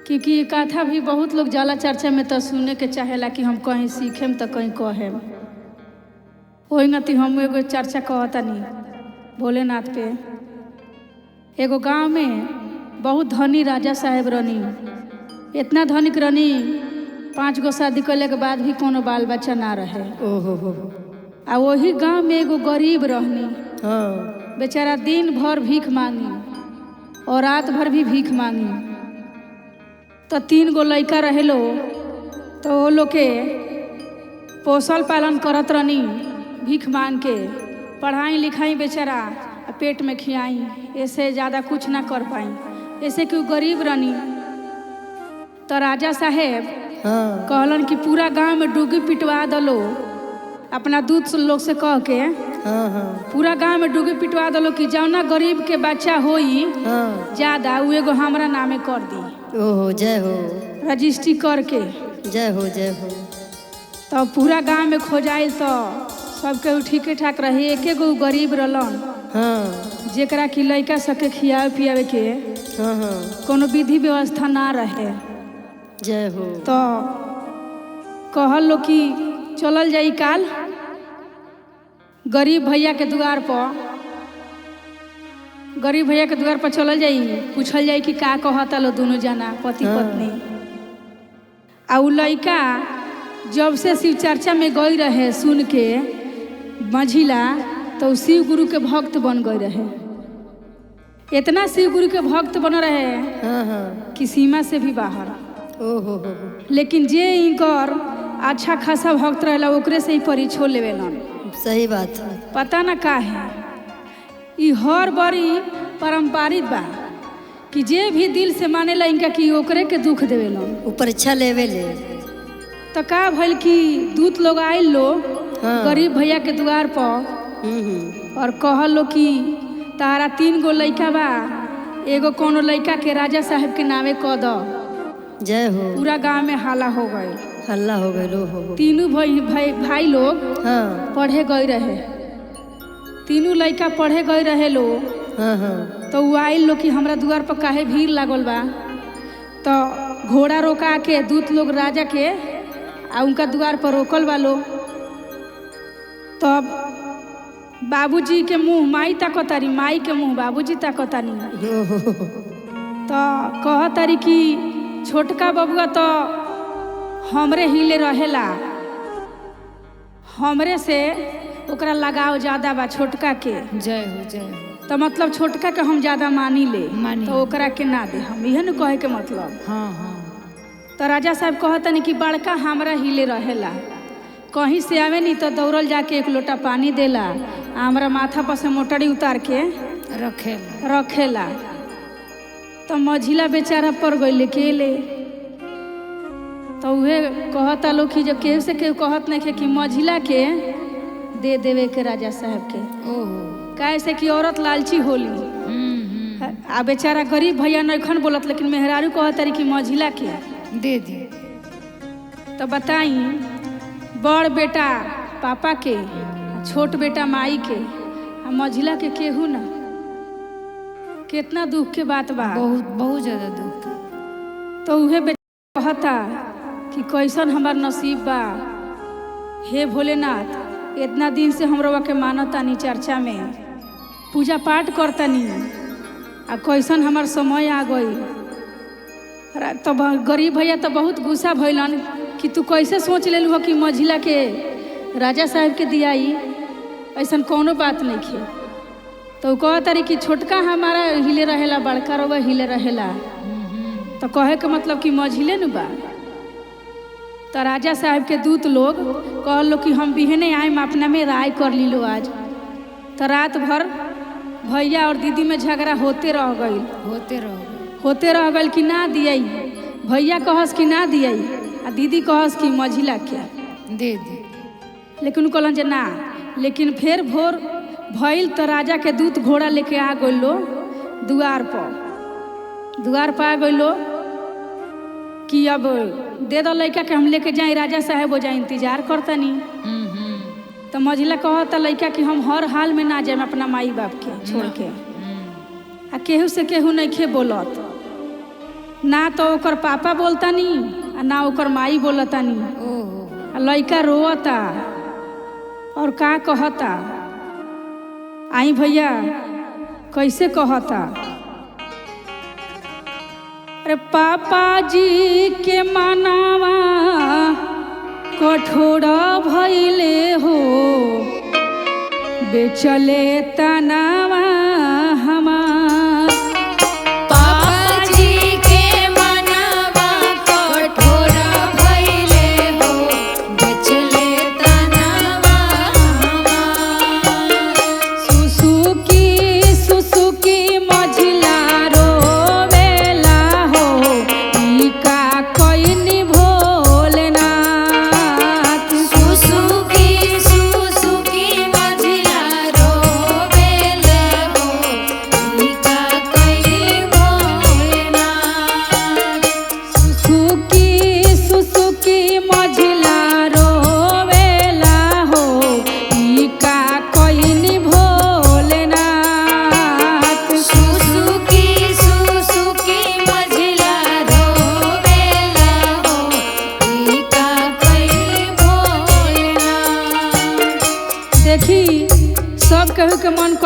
क्योंकि ये कथा भी बहुत लोग जाला चर्चा में तो सुने के चाहेला कि हम कहीं सीखेम तो कहीं कहेम। ओही गति हम एगो चर्चा कहतनी भोलेनाथ पे। एगो गांव में बहुत धनी राजा साहेब रहनी, इतना धनिक रहनी 5 गो शादी करले के बाद भी कोनो बाल बच्चा ना रहे। ओहो हो। आ वही गांव में एगो गरीब रहनी, हाँ। बेचारा दिन भर भीख मांगी और रात भर भी भीख मांगी। तो 3 गो लड़का रहे लो, तो वो लोग के पोसल पालन करत रहनी भीख मांग के, पढ़ाई लिखाई बेचारा पेट में खियाई, ऐसे ज़्यादा कुछ ना कर पाई, ऐसे कि गरीब रहनी। तो राजा साहेब हाँ। कहलन कि पूरा गांव में डुगी पिटवा दलो, अपना दूत से लोग से कह के हाँ हाँ पूरा गांव में डूबी पिटवा दलो कि जौना गरीब के बच्चा होई हाँ ज्यादा उ एगो हमरा नामे कर दी, ओहो जय हो, रजिस्ट्री करके। जय हो, जय हो। तब पूरा गांव में खोजाइल तो सबके ठीके ठाक रहे, एके गो गरीब रहलन हाँ जेकरा कि लड़का सबके खियावे पियावे के हाँ हाँ कोनो विधि व्यवस्था ना रहे। जय हो। तो कहल लो कि चलल जाई काल गरीब भैया के दुआर पर, गरीब भैया के दुआर पर चलल जाई, पूछल जाई कि का कहता लो दोनों जना पति पत्नी। आ उ लड़का जब से शिव चर्चा में गई रहे सुन के मझिला, तो उ शिव गुरु के भक्त बन गए रहे। इतना शिव गुरु के भक्त बन रहे हाँ हाँ कि सीमा से भी बाहर। ओहो हो हो, लेकिन जे इनकर अच्छा खासा भक्त रहेला ओकरे से ही परीक्षो लेवेलन। सही बात है। पता न का है, ई हर बड़ी पारंपरिक बा कि जे भी दिल से मानेला इनका कि ओकरे के दुख देवेलन। उ परीक्षा लेवे ले। तो का भइल कि दूत लोग आइल लो हाँ। गरीब भैया के दुआर पर और कहल लो कि तारा 3 गो लड़का बा, एगो कोनो लड़का के राजा साहब के नामे कह द। जय हो। पूरा गांव में हाला हो गए, हल्ला हो गए। हो हो। तीनों भाई भाई भाई लोग हाँ पढ़े गए रहे, तीनों लड़का पढ़े गए रहे लोग। हाँ हाँ तो उ आइल लोग कि हमरा दुआर पर काहे भीड़ लागल बा। तो घोड़ा रोका के दूत लोग राजा के आ उनका दुआर पर रोकल बा लोग। तब बाबूजी के मुँह माई ताकतारी, माई के मुँह बाबूजी ताकतानी। तो कहतारी कि छोटका बबुआ तो हमरे हिले रहेला, हमरे से ओकरा लगाव ज़्यादा बा छोटका के। जय हो, जय हो। तो मतलब छोटका के हम ज़्यादा मानी ले, मानी। तो ओकरा के ना दे हम, इहे न कहे के मतलब। हाँ हाँ। तो राजा साहब कहतनी कि बड़का हमरा हिले रहेला, कहीं से आवे नहीं तो दौड़ल जाके एक लोटा पानी देला, आ हमरा माथा पर से मोटरी उतार के रखेला रखेला। तो मझिला बेचारा पर गई के ले। तो उहे कहता लोग कि जब केहू से केहू कहत नहीं कि मझिला के दे देवे के राजा साहब के। ओहो। काहे से कि औरत लालची होली। आ बेचारा गरीब भैया नैखन बोलत, लेकिन मेहरारू कहत रही कि मझिला के दे दे। तो बताई बड़ बेटा पापा के, छोट बेटा माई के, आ मझिला के केहू ना। कितना दुख के बात बा, बहुत बहुत ज़्यादा दुख। तो उहे बेटा कहता कि कैसन हमार नसीब बा, हे भोलेनाथ, इतना दिन से हम रउआ के मानतानी, चर्चा में पूजा पाठ करतानी, आ कैसन हमार समय आ गई। तो गरीब भैया तो बहुत गुस्सा भइलन कि तू कैसे सोच लेलू हो कि मझिला के राजा साहब के दियाई, ऐसन कोनो बात नहीं खे। तो कहता रही कि छोटका हमारा हिले रहेला, बड़का रउआ हिले रहेला, तो कहे के मतलब कि मझिले न बा। तो राजा साहब के दूत लोग कहल लो कि हम बिहने आएम, अपना में राय कर लीलो आज। तो रात भर भैया और दीदी में झगड़ा होते रह गई, होते रह गई कि ना दियाई, भैया कहस कि ना दियाई, आ दीदी कहस कि मझिला के दे दे। लेकिन कहलन जे ना। लेकिन फिर भोर भइल तो राजा के दूत घोड़ा लेके आ गइलो दुआर पर। दुआर पर आ गइलो कि अब दे दो लड़का के हम लेके जाई, राजा साहेब हो जाए इंतजार करतनी। तो मझिला कहता लड़का कि हम हर हाल में ना जाए अपना माई बाप के छोड़ के, आ केहू से केहू नइखे बोलत, ना तो ओकर पापा बोलतानी आ ना ओकर माई बोलतानी। आ लड़का रोता और का कहता, आई भैया कैसे कहता, अरे पापा जी के मनावा कठोर भइले हो, बेचले तनावा हमार। पापा जी के मनावा कठोर भइले हो, बेचले तनावा हमार। सुसुकी सुसुकी मझिला रोवेला हो, ई का कइनी भोलेनाथ। सुसुकी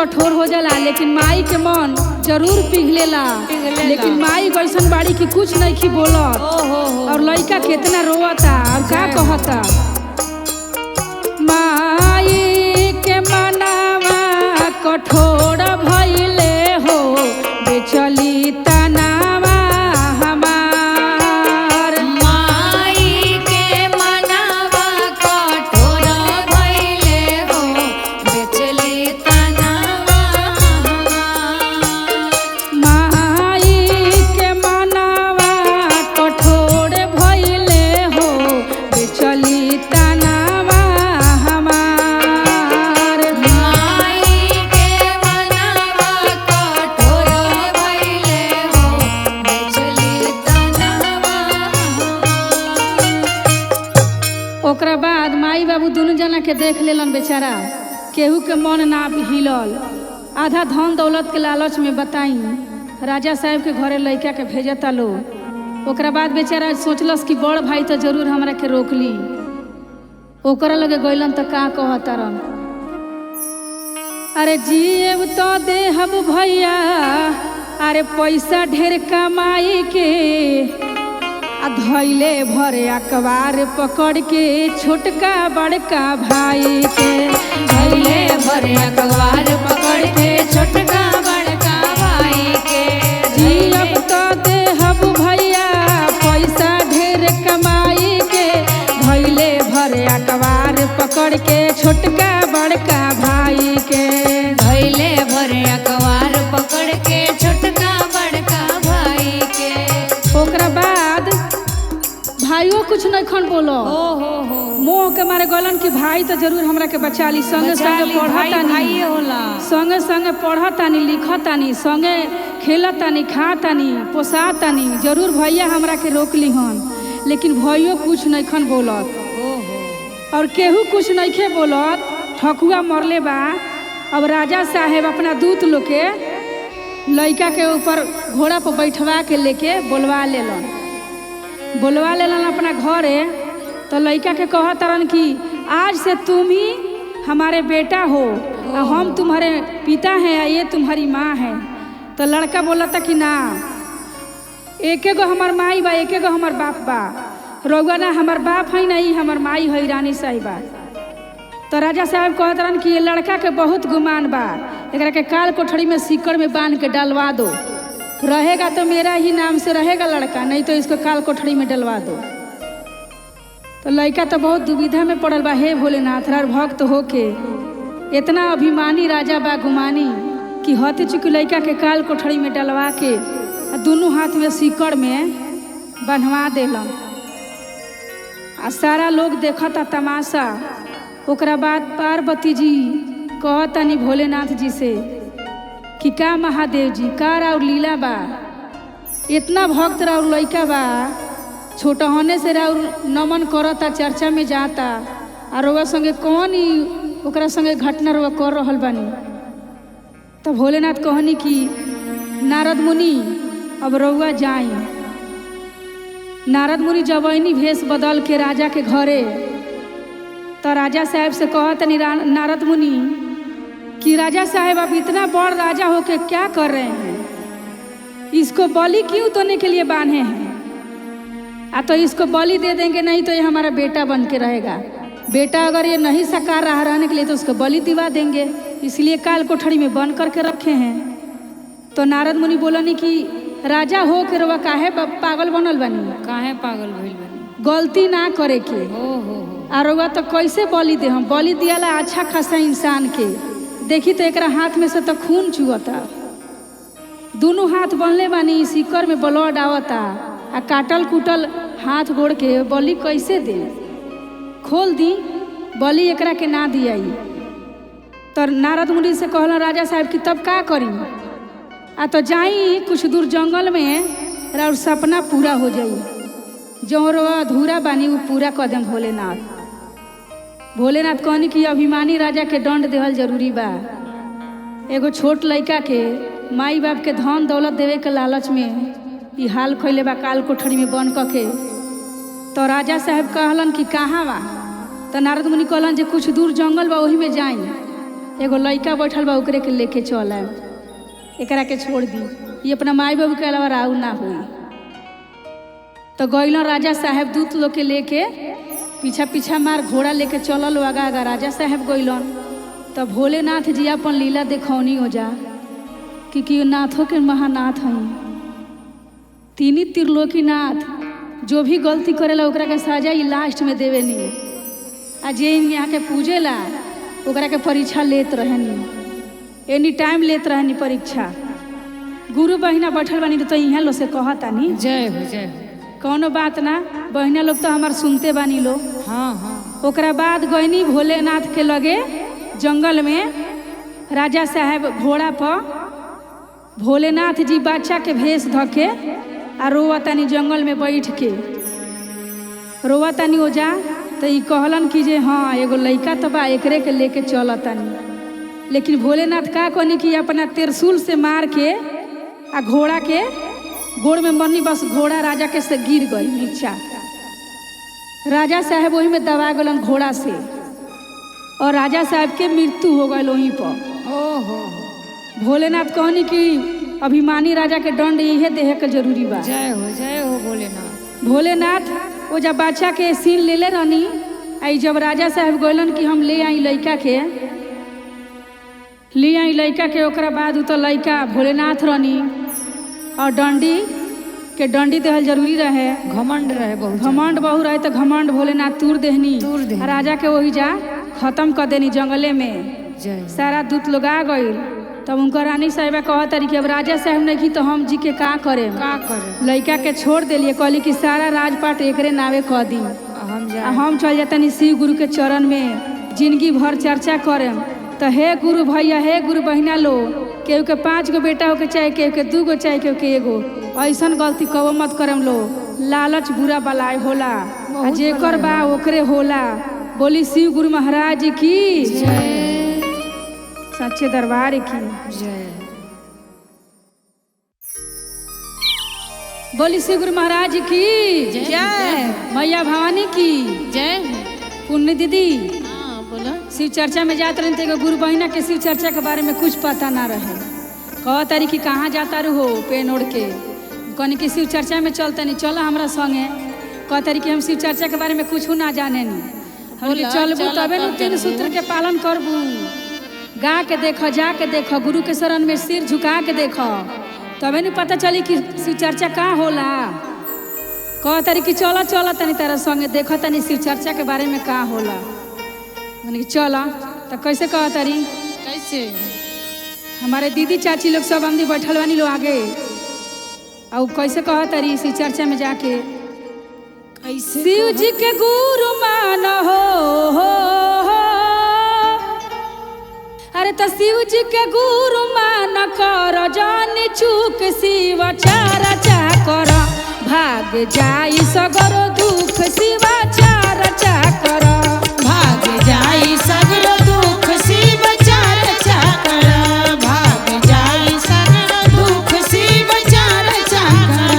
कठोर हो जाला, लेकिन माई के मन जरूर पिघलेला। पिघलेला। लेकिन माई गैसन बाड़ी की कुछ नहीं की बोलत। ओहो हो। और लइका केतना रोवता और का कहता। माई के मनावा कठोर भइले हो, बेचली तनावा हमार। माई के मनावा कठोर भइले हो, बेचली तनावा हमार। माई के मनावा कठोर भइले हो, बेचली तनावा हमार। माई के मनावा कठोर भइले हो, बेचली तनावा हमार। ओकरा बाद माई बाबू दुनू जना के देख लेलन बेचारा, केहू के मन ना हिलल। आधा धन दौलत के लालच में बताई राजा साहब के घरे लइका के भेजता लो। ओकरा बाद बेचारा सोचलस कि बड़ भाई तो जरूर हमरा के रोक ली। ओकरा लगे गइलन तो का कहतारन, अरे जीव तो देहब भैया, अरे पैसा ढेर कमाई के, आ धैले भरे अखबार पकड़ के छोटका बड़का भाई के। धइले भरे अखबार पकड़ के छोटका बड़का भाई के। जियब तो देहब भैया पैसा ढेर कमाई के, धैले भरे अखबार पकड़ के छोटका बड़का भाई के। धइले भरे अखबार पकड़ के छोटका बड़का भाई के। ओकरा बाद भाइयों कुछ नहीं खन बोलो, ओ हो हो। मोह के मारे गलन कि भाई तो जरूर हमरा के बचा ली। संगे बचा संगे ली, भाई पढ़तानी, भाई होला। संगे संगे पढ़तानी लिखतानी, संगे खेलतानी खातानी पोसातानी, जरूर भैया हमरा के रोक लीहन। लेकिन भैयो कुछ नइखन बोलत ओहो। और केहू कुछ नइखे बोलत। ठकुआ मरले बा। अब राजा साहेब अपना दूत लोग के लइका के ऊपर घोड़ा पर बैठवा के लेके बोलवा लेलन, बोलवा लेलन अपना घरे। तो लइका के कहत रन कि आज से तुम ही हमारे बेटा हो और हम तुम्हारे पिता हैं और ये तुम्हारी माँ है। तो लड़का बोला था कि ना, एके गो हमार माई बा, एके गो हमार बाप बा, रउआ ना हमार बाप है ना ई हमार माई है रानी साहिबा। तो राजा साहब कहत रहन कि ये लड़का के बहुत गुमान बा, एकरा के काल कोठरी में सिकड़ में बांध के डलवा दो, रहेगा तो मेरा ही नाम से रहेगा लड़का, नहीं तो इसको काल कोठरी में डलवा दो। तो लड़का तो बहुत दुविधा में पड़ल बा। हे भोलेनाथ, रार भक्त होके इतना अभिमानी राजा बा गुमानी कि हते चुकी लड़का के काल कोठरी में डलवा के आ दुनू हाथ में सिकड़ में बन्हवा देलन आ सारा लोग देखता तमाशा। ओकरा बाद पार्वती जी कहतनी भोलेनाथ जी से कि का महादेव जी, का राउर लीला बा, इतना भक्त राउर लइका बा, छोटा होने से राउर नमन करता, चर्चा में जाता, आ रउआ संगे कौन ही ओकरा संगे घटना रउआ कर रहल बानी। तब भोलेनाथ कहनी कि नारद मुनि अब रउआ जाई। नारद मुनि जब अइनी भेष बदल के राजा के घरे, तो राजा साहब से कहतनी नारद मुनि कि राजा साहब आप इतना बड़ राजा होके क्या कर रहे हैं, इसको बलि क्यों देने के लिए बांधे हैं? आ तो इसको बलि दे देंगे नहीं तो ये हमारा बेटा बन के रहेगा, बेटा अगर ये नहीं साकार रहा रहने के लिए तो उसको बलि दिवा देंगे, इसलिए काल कोठरी में बंद करके रखे हैं। तो नारद मुनि बोलनी कि राजा हो के रवा काहे पागल बनल बनी, काहे पागल भइल बनी, गलती ना करे के, ओ हो हो। आ रउआ तो कैसे बलि दे, हम बलि दियाला अच्छा खासा इंसान के, देखी तो एकरा हाथ में से तो खून चुअता, दोनों हाथ बनले बानी, सिकर में ब्लड आवता, आ काटल कुटल हाथ गोड़ के बलि कैसे दे, खोल दी बलि एकरा के ना दियाई। तो नारद मुनि से कहलन राजा साहब कि तब का करी, आ तो जाई कुछ दूर जंगल में और सपना पूरा हो जाई, जो रउआ अधूरा बानी वो पूरा कर देम भोलेनाथ। भोलेनाथ कहनी कि अभिमानी राजा के दंड देहल जरूरी बा, एगो छोट लइका के माई बाप के धन दौलत देवे के लालच में ई हाल खैले बा काल कोठरी में बंद क के। तो राजा साहब कहलन कि कहाँ बा, तो नारद मुनि कहलन जे कुछ दूर जंगल बा ओही में जाई। एगो लइका बैठल बा ओकरे के लेके चल आएम, एकरा के छोड़ दी, ये अपना माई बाबू के अलावा राउ ना हुई। तो गइलन राजा साहेब दूत लोग के लेके पीछा पीछा मार घोड़ा लेके चलल आगा आगा राजा साहेब गइलन। तो भोलेनाथ जी अपन लीला देखौनी हो जा कि नाथों के महानाथ हई, तीनी त्रिलोकीनाथ जो भी गलती करेला ओकरा के सजा ई लास्ट में देवे नी, आ जे यहाँ के पूजेला ओकरा के परीक्षा लेत रहनी, एनी टाइम लेत रहनी परीक्षा। गुरु बहिना बैठल बानी तो इहाँ लो से कहतानी जय हो जय हो। कौनो बात ना, बहिना लोग तो हमार सुनते बानी लोग। हाँ हाँ। ओकरा बाद गईनी भोलेनाथ के लगे जंगल में, राजा साहेब घोड़ा पर भोलेनाथ जी बादशाह के भेष धके आ रोवतानी जंगल में बैठ के रोवतानी ओजा। तो ई कहलन कि जे हाँ एगो लइका तो बा एकरे के लेके चलतानी। लेकिन भोलेनाथ का कहनी कि अपना त्रिशूल से मार के आ घोड़ा के गोड़ में मरनी, बस घोड़ा राजा के से गिर गई नीचा। राजा साहेब वही में दबा गलन घोड़ा से और राजा साहब के मृत्यु हो गई वहीं पर। ओहो। भोलेनाथ कहनी कि अभिमानी राजा के दंड इहे देहे के जरूरी बा। जय हो भोलेनाथ। भोलेनाथ वो जब बादशाह के सीन ले ले रहनी आई, जब राजा साहब गइलन कि हम ले आई लइका के, ले आई लइका के, ओकरा बाद उ तो लइका भोलेनाथ रहनी और डंडी के डंडी देहल जरूरी रहे, घमंड रहे बहुत, घमंड बहु रहे तो घमंड भोलेनाथ तूर देहनी, तूर देहनी। राजा के वही जा खत्म कर देनी जंगले में। जय। सारा दूत लोग आ गइल। तब उनकर रानी साहिबा कहत तारी कि अब राजा साहब नहीं तो हम जी के का करे, का करे, लइका के छोड़ देलिए, कहली कि सारा राजपाट एकरे नावे कह दी, हम आ जाए हम चल जातनी शिव गुरु के चरण में जिंदगी भर चर्चा करेम। तो हे गुरु भैया, हे गुरु बहिना लो, केहू के 5 गो बेटा होके चाहे, केहू के 2 गो चाहे, केहू के 1 गो, ऐसन गलती कबो मत करम लो। लालच बुरा बलाय होला, आ जेकर बा ओकरे होला। बोली शिव गुरु महाराज की जय, सच्चे दरबार की जय। बोली शिव गुरु महाराज की जय। मैया भवानी की जय। पुण्य दीदी हाँ बोलो। शिव चर्चा में जात रहे थे, गुरु बहिना के शिव चर्चा के बारे में कुछ पता ना रहे। कह तारी कि कहाँ जाता रहो पेन ओढ़ के, कहनी कि शिव चर्चा में चलते नहीं, चलो हमरा संगे। कह तारी कि हम शिव चर्चा के बारे में कुछ ना जाने नी, हम चलबू तबे न 3 सूत्र के पालन करबू। गा के देख, जा के देख, गुरु के शरण में सिर झुका के देख, तबे न पता चली कि शिव चर्चा का होला। कह तारी कि चल चल तनी तारा संगे देख तनी शिव चर्चा के बारे में का होला। चल तो कैसे कह तारी, कैसे हमारे दीदी चाची लोग सब आमदी बैठल बानी लो आगे, और कैसे कह तारी शिव चर्चा में जाके, कैसे शिव जी के गुरु मान हो, हो, हो। अरे तो शिव जी के गुरु मान कर जान चूक शिव चर्चा कर, भाग जाई सगर दुख शिव चर्चा कर, भाग जाई सगर दुख शिव चर्चा कर, भाग जाई सगर दुख शिव चर्चा कर।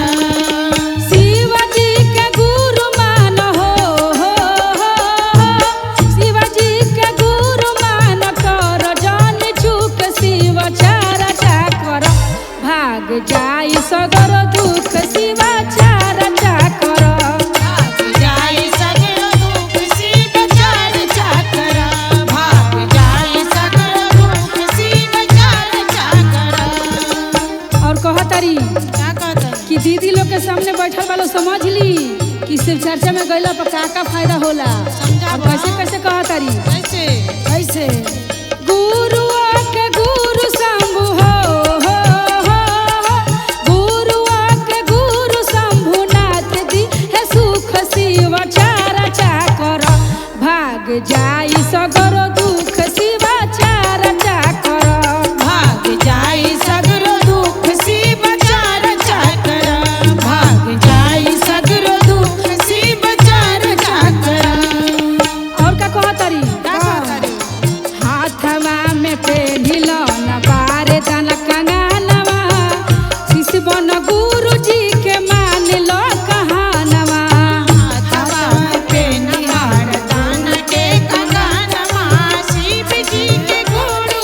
शिव जी के गुरु मान हो, हो, हो, शिव जी के गुरु मान कर जान चूक शिव चर्चा कर, भाग जाई सगर दुख शिव चर्चा कर, भाग जाई सगर दुख शिव चर्चा कर, भाग जाई सगर दुख शिव चर्चा कर। और कहतारी का कहता कि दीदी लोग के सामने बैठल वालों समझ ली कि शिव चर्चा में गइला पर का का फायदा होला। और कैसे कैसे कहतारी, कैसे कैसे गुरु के गुरु शंभु हो, हो, हो, गुरु के गुरु शंभु नाथ दी है सुख शिव चर्चा कर, भाग जाई सगर दुख शिव चर्चा कर, भाग जाई सगर दुख शिव चर्चा कर, भाग जाई सगर दुख शिव चर्चा कर। और का कहतारी, का कहतारी, हाथवा में पेन्हिल न बारे दन कंगनवा, शिष्य बन गुरु जी के मान लो कहानवा, हाथवा पे निहार दान के कंगनवा, शिव जी के गुरु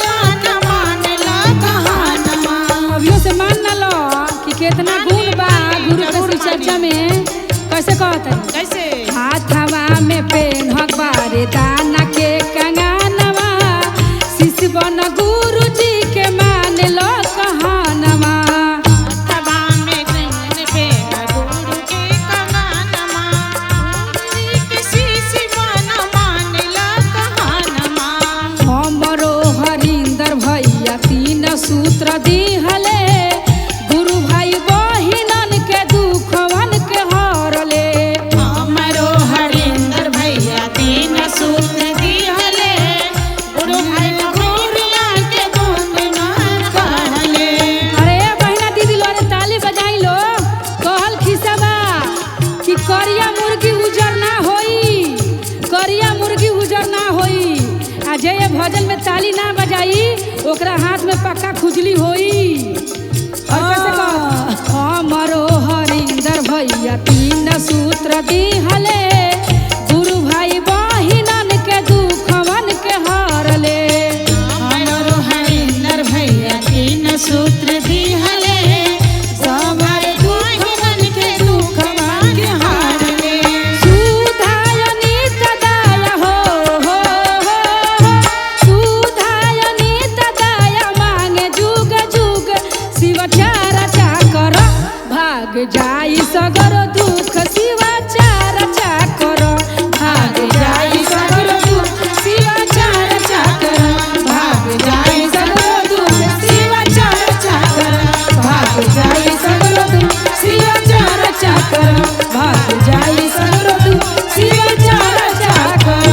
इतना गुण बा गुरु के शिव चर्चा में। कैसे कहत है? कैसे? हाथवा में पेन्हक बारे दाना के कंगनवा, शिशवन गुरु जी के मान लो कहानवा। तबा में कंगन पे गुरु के कंगनमा, गुरु के शीश मन मान ला कहानमा। हमरो हरिंदर भैया तीन सूत्र दिहले, गुरु भाई बहिनन के दुखवन के हरले। हमरो हरिंदर भैया तीन सूत्र दिहले, गुरु भाई बहिनन के दुख कहले। अरे बहिना दीदी लो, अरे ताली बजाई लो। कहल खिसबा कि करिया मुर्गी उजर ना होई, करिया मुर्गी उजर ना होई, आ जे ये भजन में ताली ना बजाई ओकरा हाथ में पक्का खुजली होई। और कैसे कह? हमरो हरिंदर भैया तीन सूत्र दिहले, गुरु भाई बहिनन के दुखवन के हरले। हमरो हरिंदर भैया तीन सूत्र दिहले, सबर दुखवन के दुखवन के हारले। सुधायनी तदाय हो हो हो हो, सुधायनी तदाय मांगे जुग जुग शिव चारा कर, भाग जाई सगर दुख शिव चारा कर, भाग जाई सगर दुख शिव चारा कर, भाग जाई सगर दुख शिव चारा कर, भाग जाई सगर दुख शिव चारा कर, भाग जाई सगर दुख शिव चारा कर।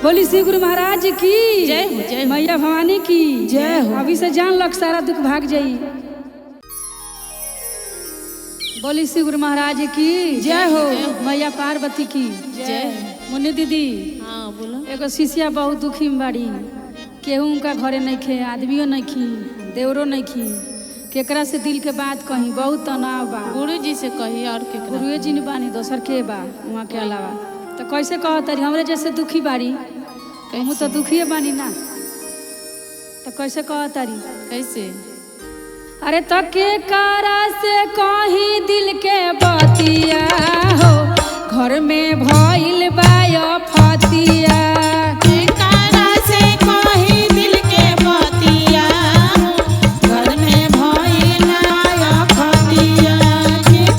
बोली श्री गुरु महाराज की जय हो, जय हो। मैया भवानी की जय हो। अभी से जान लग सारा दुख भाग जाई। बोली श्री गुरु महाराज की जय हो। मैया पार्वती की जय। मुन्नी दीदी, हाँ बोलो। एगो शिष्या बहुत दुखी में बाड़ी, केहू उनका घरे नहीं खे, आदमियों नहीं खी, देवरो नहीं खी, केकरा से दिल के बात कही, बहुत तनाव बा। गुरु जी से कही और केकरा? गुरुए जी ने बानी, दोसर के बा वहाँ के अलावा। तो कैसे कहत हमरे जैसे दुखी बाड़ी, हमहू तो दुखिए बानी ना, तो कैसे कहतारी? कैसे? अरे तके कारा से कही दिल के बतिया हो, घर में भइल बाय फतिया। कारा से कही दिल के बतिया हो, घर में भइल बाय फतिया।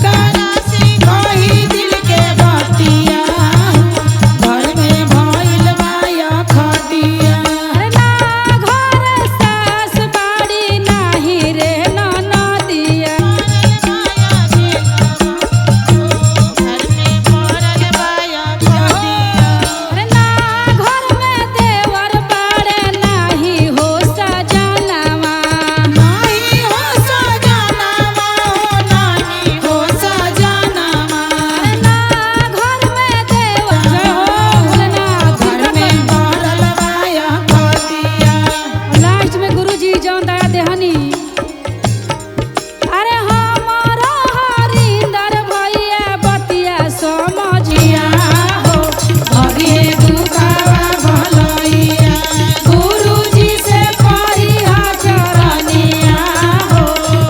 कारा से कही दिल के बतिया हो, घर में भइल बाय फतिया। अरे ना घर सास बाड़ी नाही रे ननदिया, घर में पड़ल बाय फतिया। अरे ना घर में देवर बाड़े नाही हो सजनवा, नाही हो सजनवा हो, नाही हो सजनवा। अरे ना घर में देवर, जय हो भोलेनाथ। घर में पड़ल बाय फतिया। लास्ट में गुरुजी जौन दया देहनी, अरे हमारो हरिंदर भैया बतिया समझिया हो, भगिए दुखावा भलैया, गुरुजी से परिहा चरनिया हो,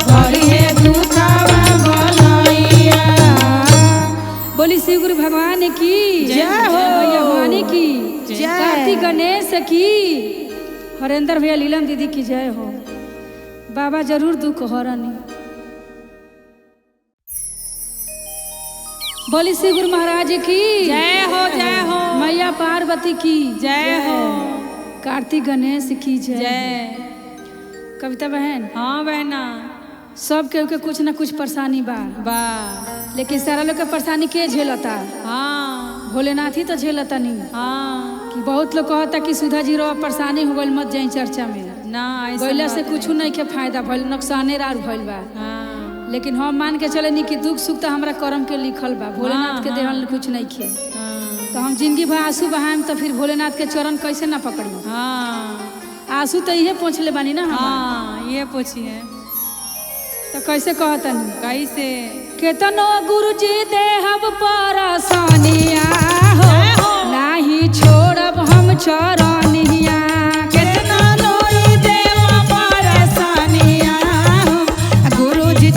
भगिए दुखावा भलैया। बोली श्री गुरु भगवान की जय हो। मैया भवानी की जय। कार्तिक गणेश की, हरेंद्र भैया लीलम दीदी की जय हो। बाबा जरूर दुख हरनी। बोली श्री गुरु महाराज की जय हो, जय हो। मैया पार्वती की जय हो। कार्तिक गणेश की जय। जय। कविता बहन, हाँ बहना। सब केहू के कुछ ना कुछ परेशानी बा, बा। लेकिन सारा लोग के परेशानी के झेलता? हाँ। भोलेनाथ ही तो झेलता नहीं। हाँ। कि बहुत लोग कहता कि सुधा जी रो परेशानी हो गइल, मत जाई चर्चा में। ना ऐसा गइला से बात कुछ नहीं के फायदा भइल, नुकसाने रार भइल बा। हाँ। लेकिन हम मान के चले नी कि दुख सुख तो हमरा कर्म के लिखल बा, भोलेनाथ के हाँ, देहल कुछ नहीं खे। हाँ। तो हम जिंदगी भर आंसू बहाएम तो फिर भोलेनाथ के चरण कैसे ना पकड़ी? हाँ। आंसू तो इहे पोंछले बानी ना हम। हाँ, ये पूछिए। तो कैसे कहतनी? कैसे? केतनो गुरुजी देहब परसनिया हो, नाही छोड़ब हम चरनिया। केतना लोई देवा परसनिया हो, गुरुजी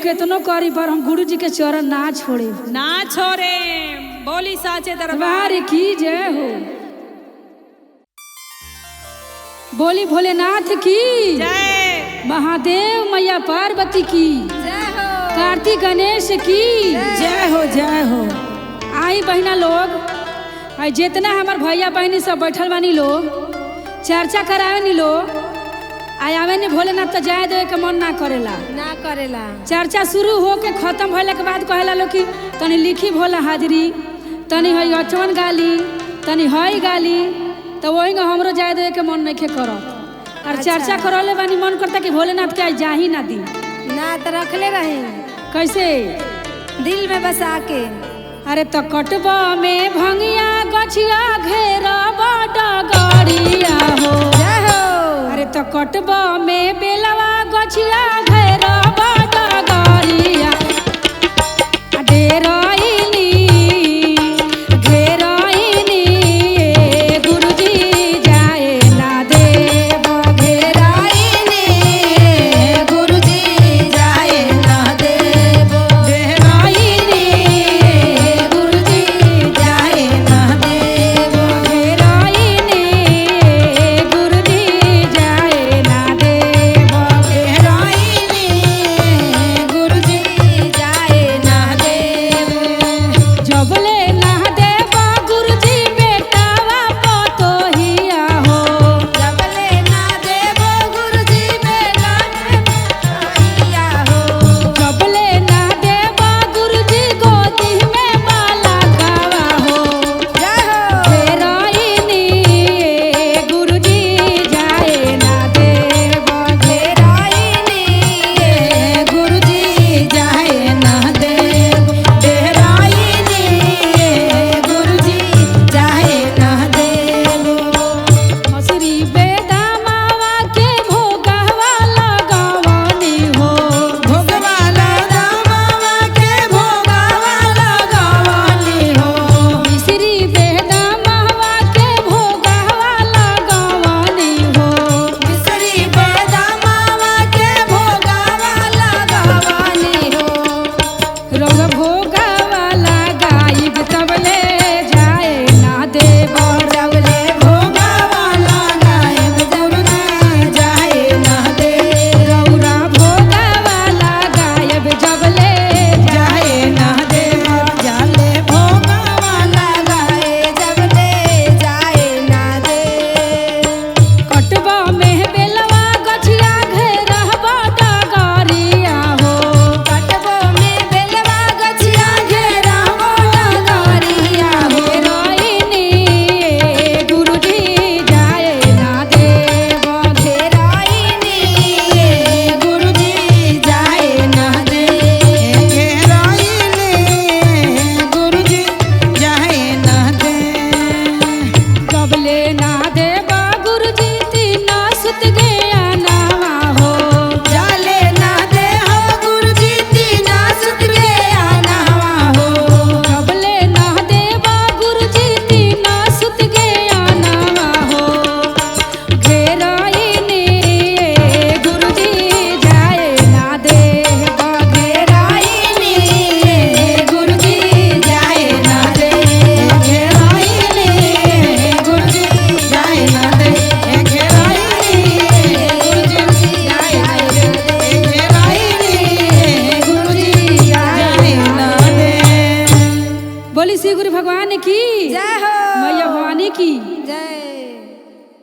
केतनो करी पर हम गुरुजी के चरण ना छोड़े। ना छोड़े। बोली साचे दरबार दरबार की जय हो। बोली भोलेनाथ की जय। महादेव मैया पार्वती की जय हो। कार्तिक गणेश की जय हो जय हो। आई बहिना लोग, आई जितना हमार भैया बहिनी सब बैठल बानी लोग, चर्चा करावे नी लोग, आई आवे नी भोलेनाथ तो जाए देवे के मन ना करेला। ना करेला। चर्चा शुरू हो के खत्म भइला के बाद कहेला लोग कि तनी लिखी भोला हाजरी, तनी हई अचवन गाली, तनी हई गाली, तो वही हमरो जाए देवे के मन नइखे करत। और चर्चा करले बानी मन करता कि भोलेनाथ के आज जाही ना दी। ना तो रखले रही कैसे दिल में बसा के। अरे तो कटबा में भंगिया गछिया घेरा बाटा गाड़िया हो। जय हो। अरे तो कटबा में बेलवा गछिया घेरा बाटा गाड़िया डेराइनी घेराइनी ए गुरुजी जाए ना देव घेराइनी गुरुजी जाए ना देव। घेराइनी गुरुजी जाए ना देव। घेराइनी गुरुजी जाए ना देव। घेराइनी गुरुजी जाए ना देव। जबले ना देवा गुरुजी बेटावा पतोहिया हो। जबले ना देव गुरुजी बेटा पतोहिया हो। जबले ना देवा गुरुजी गोदी में माला गावा हो। जय हो। घेराइनी गुरुजी जाए ना देव। घेराइनी गुरुजी जाए ना देव। घेराइनी गुरुजी जाए ना देव। मसुरी बेदामावा के भोगवा लगवानी हो। भोगवाला दामावा के भोगवा लगवानी हो। मिश्री बेदामावा के भोगवा लगवानी हो। मिसरी बेदामावा के भोगवा लगवानी हो। रंग भोगवा लगाइब तबले जाए ना देव। जबले भोगवा लगाइब गुरुजी जाए ना देव। रौरा भोगवा लगाइब जबले जाए ना देव। जाले भोगवा लगाए जबले जाए ना देव। कटबा में बेलवा गछिया घेरहबा डगरिया हो। कटबो में बेलवा गछिया घेरहबो डगरिया हो। घेराइनी गुरुजी जाए ना देव। घेराइनी गुरुजी जाए ना देव। घेराइनी गुरुजी जाए ना देव। जबले ना देवा गुरुजी तीना सुत गया नावा हो। जाले ना दे हो गुरुजी तीना सुत गया नावा हो। जबले ना देवा गुरुजी तीना सुत गया नावा हो। घेराइनी गुरुजी जाए ना देव। घेराइनी गुरुजी जाए ना देव। घेराइनी गुरुजी जाए ना देव। घेराइनी गुरुजी जाए ना देव। घेराइनी गुरुजी जाए ना देव। बोली श्री गुरु भगवान की जय हो। मैया भवानी की जय।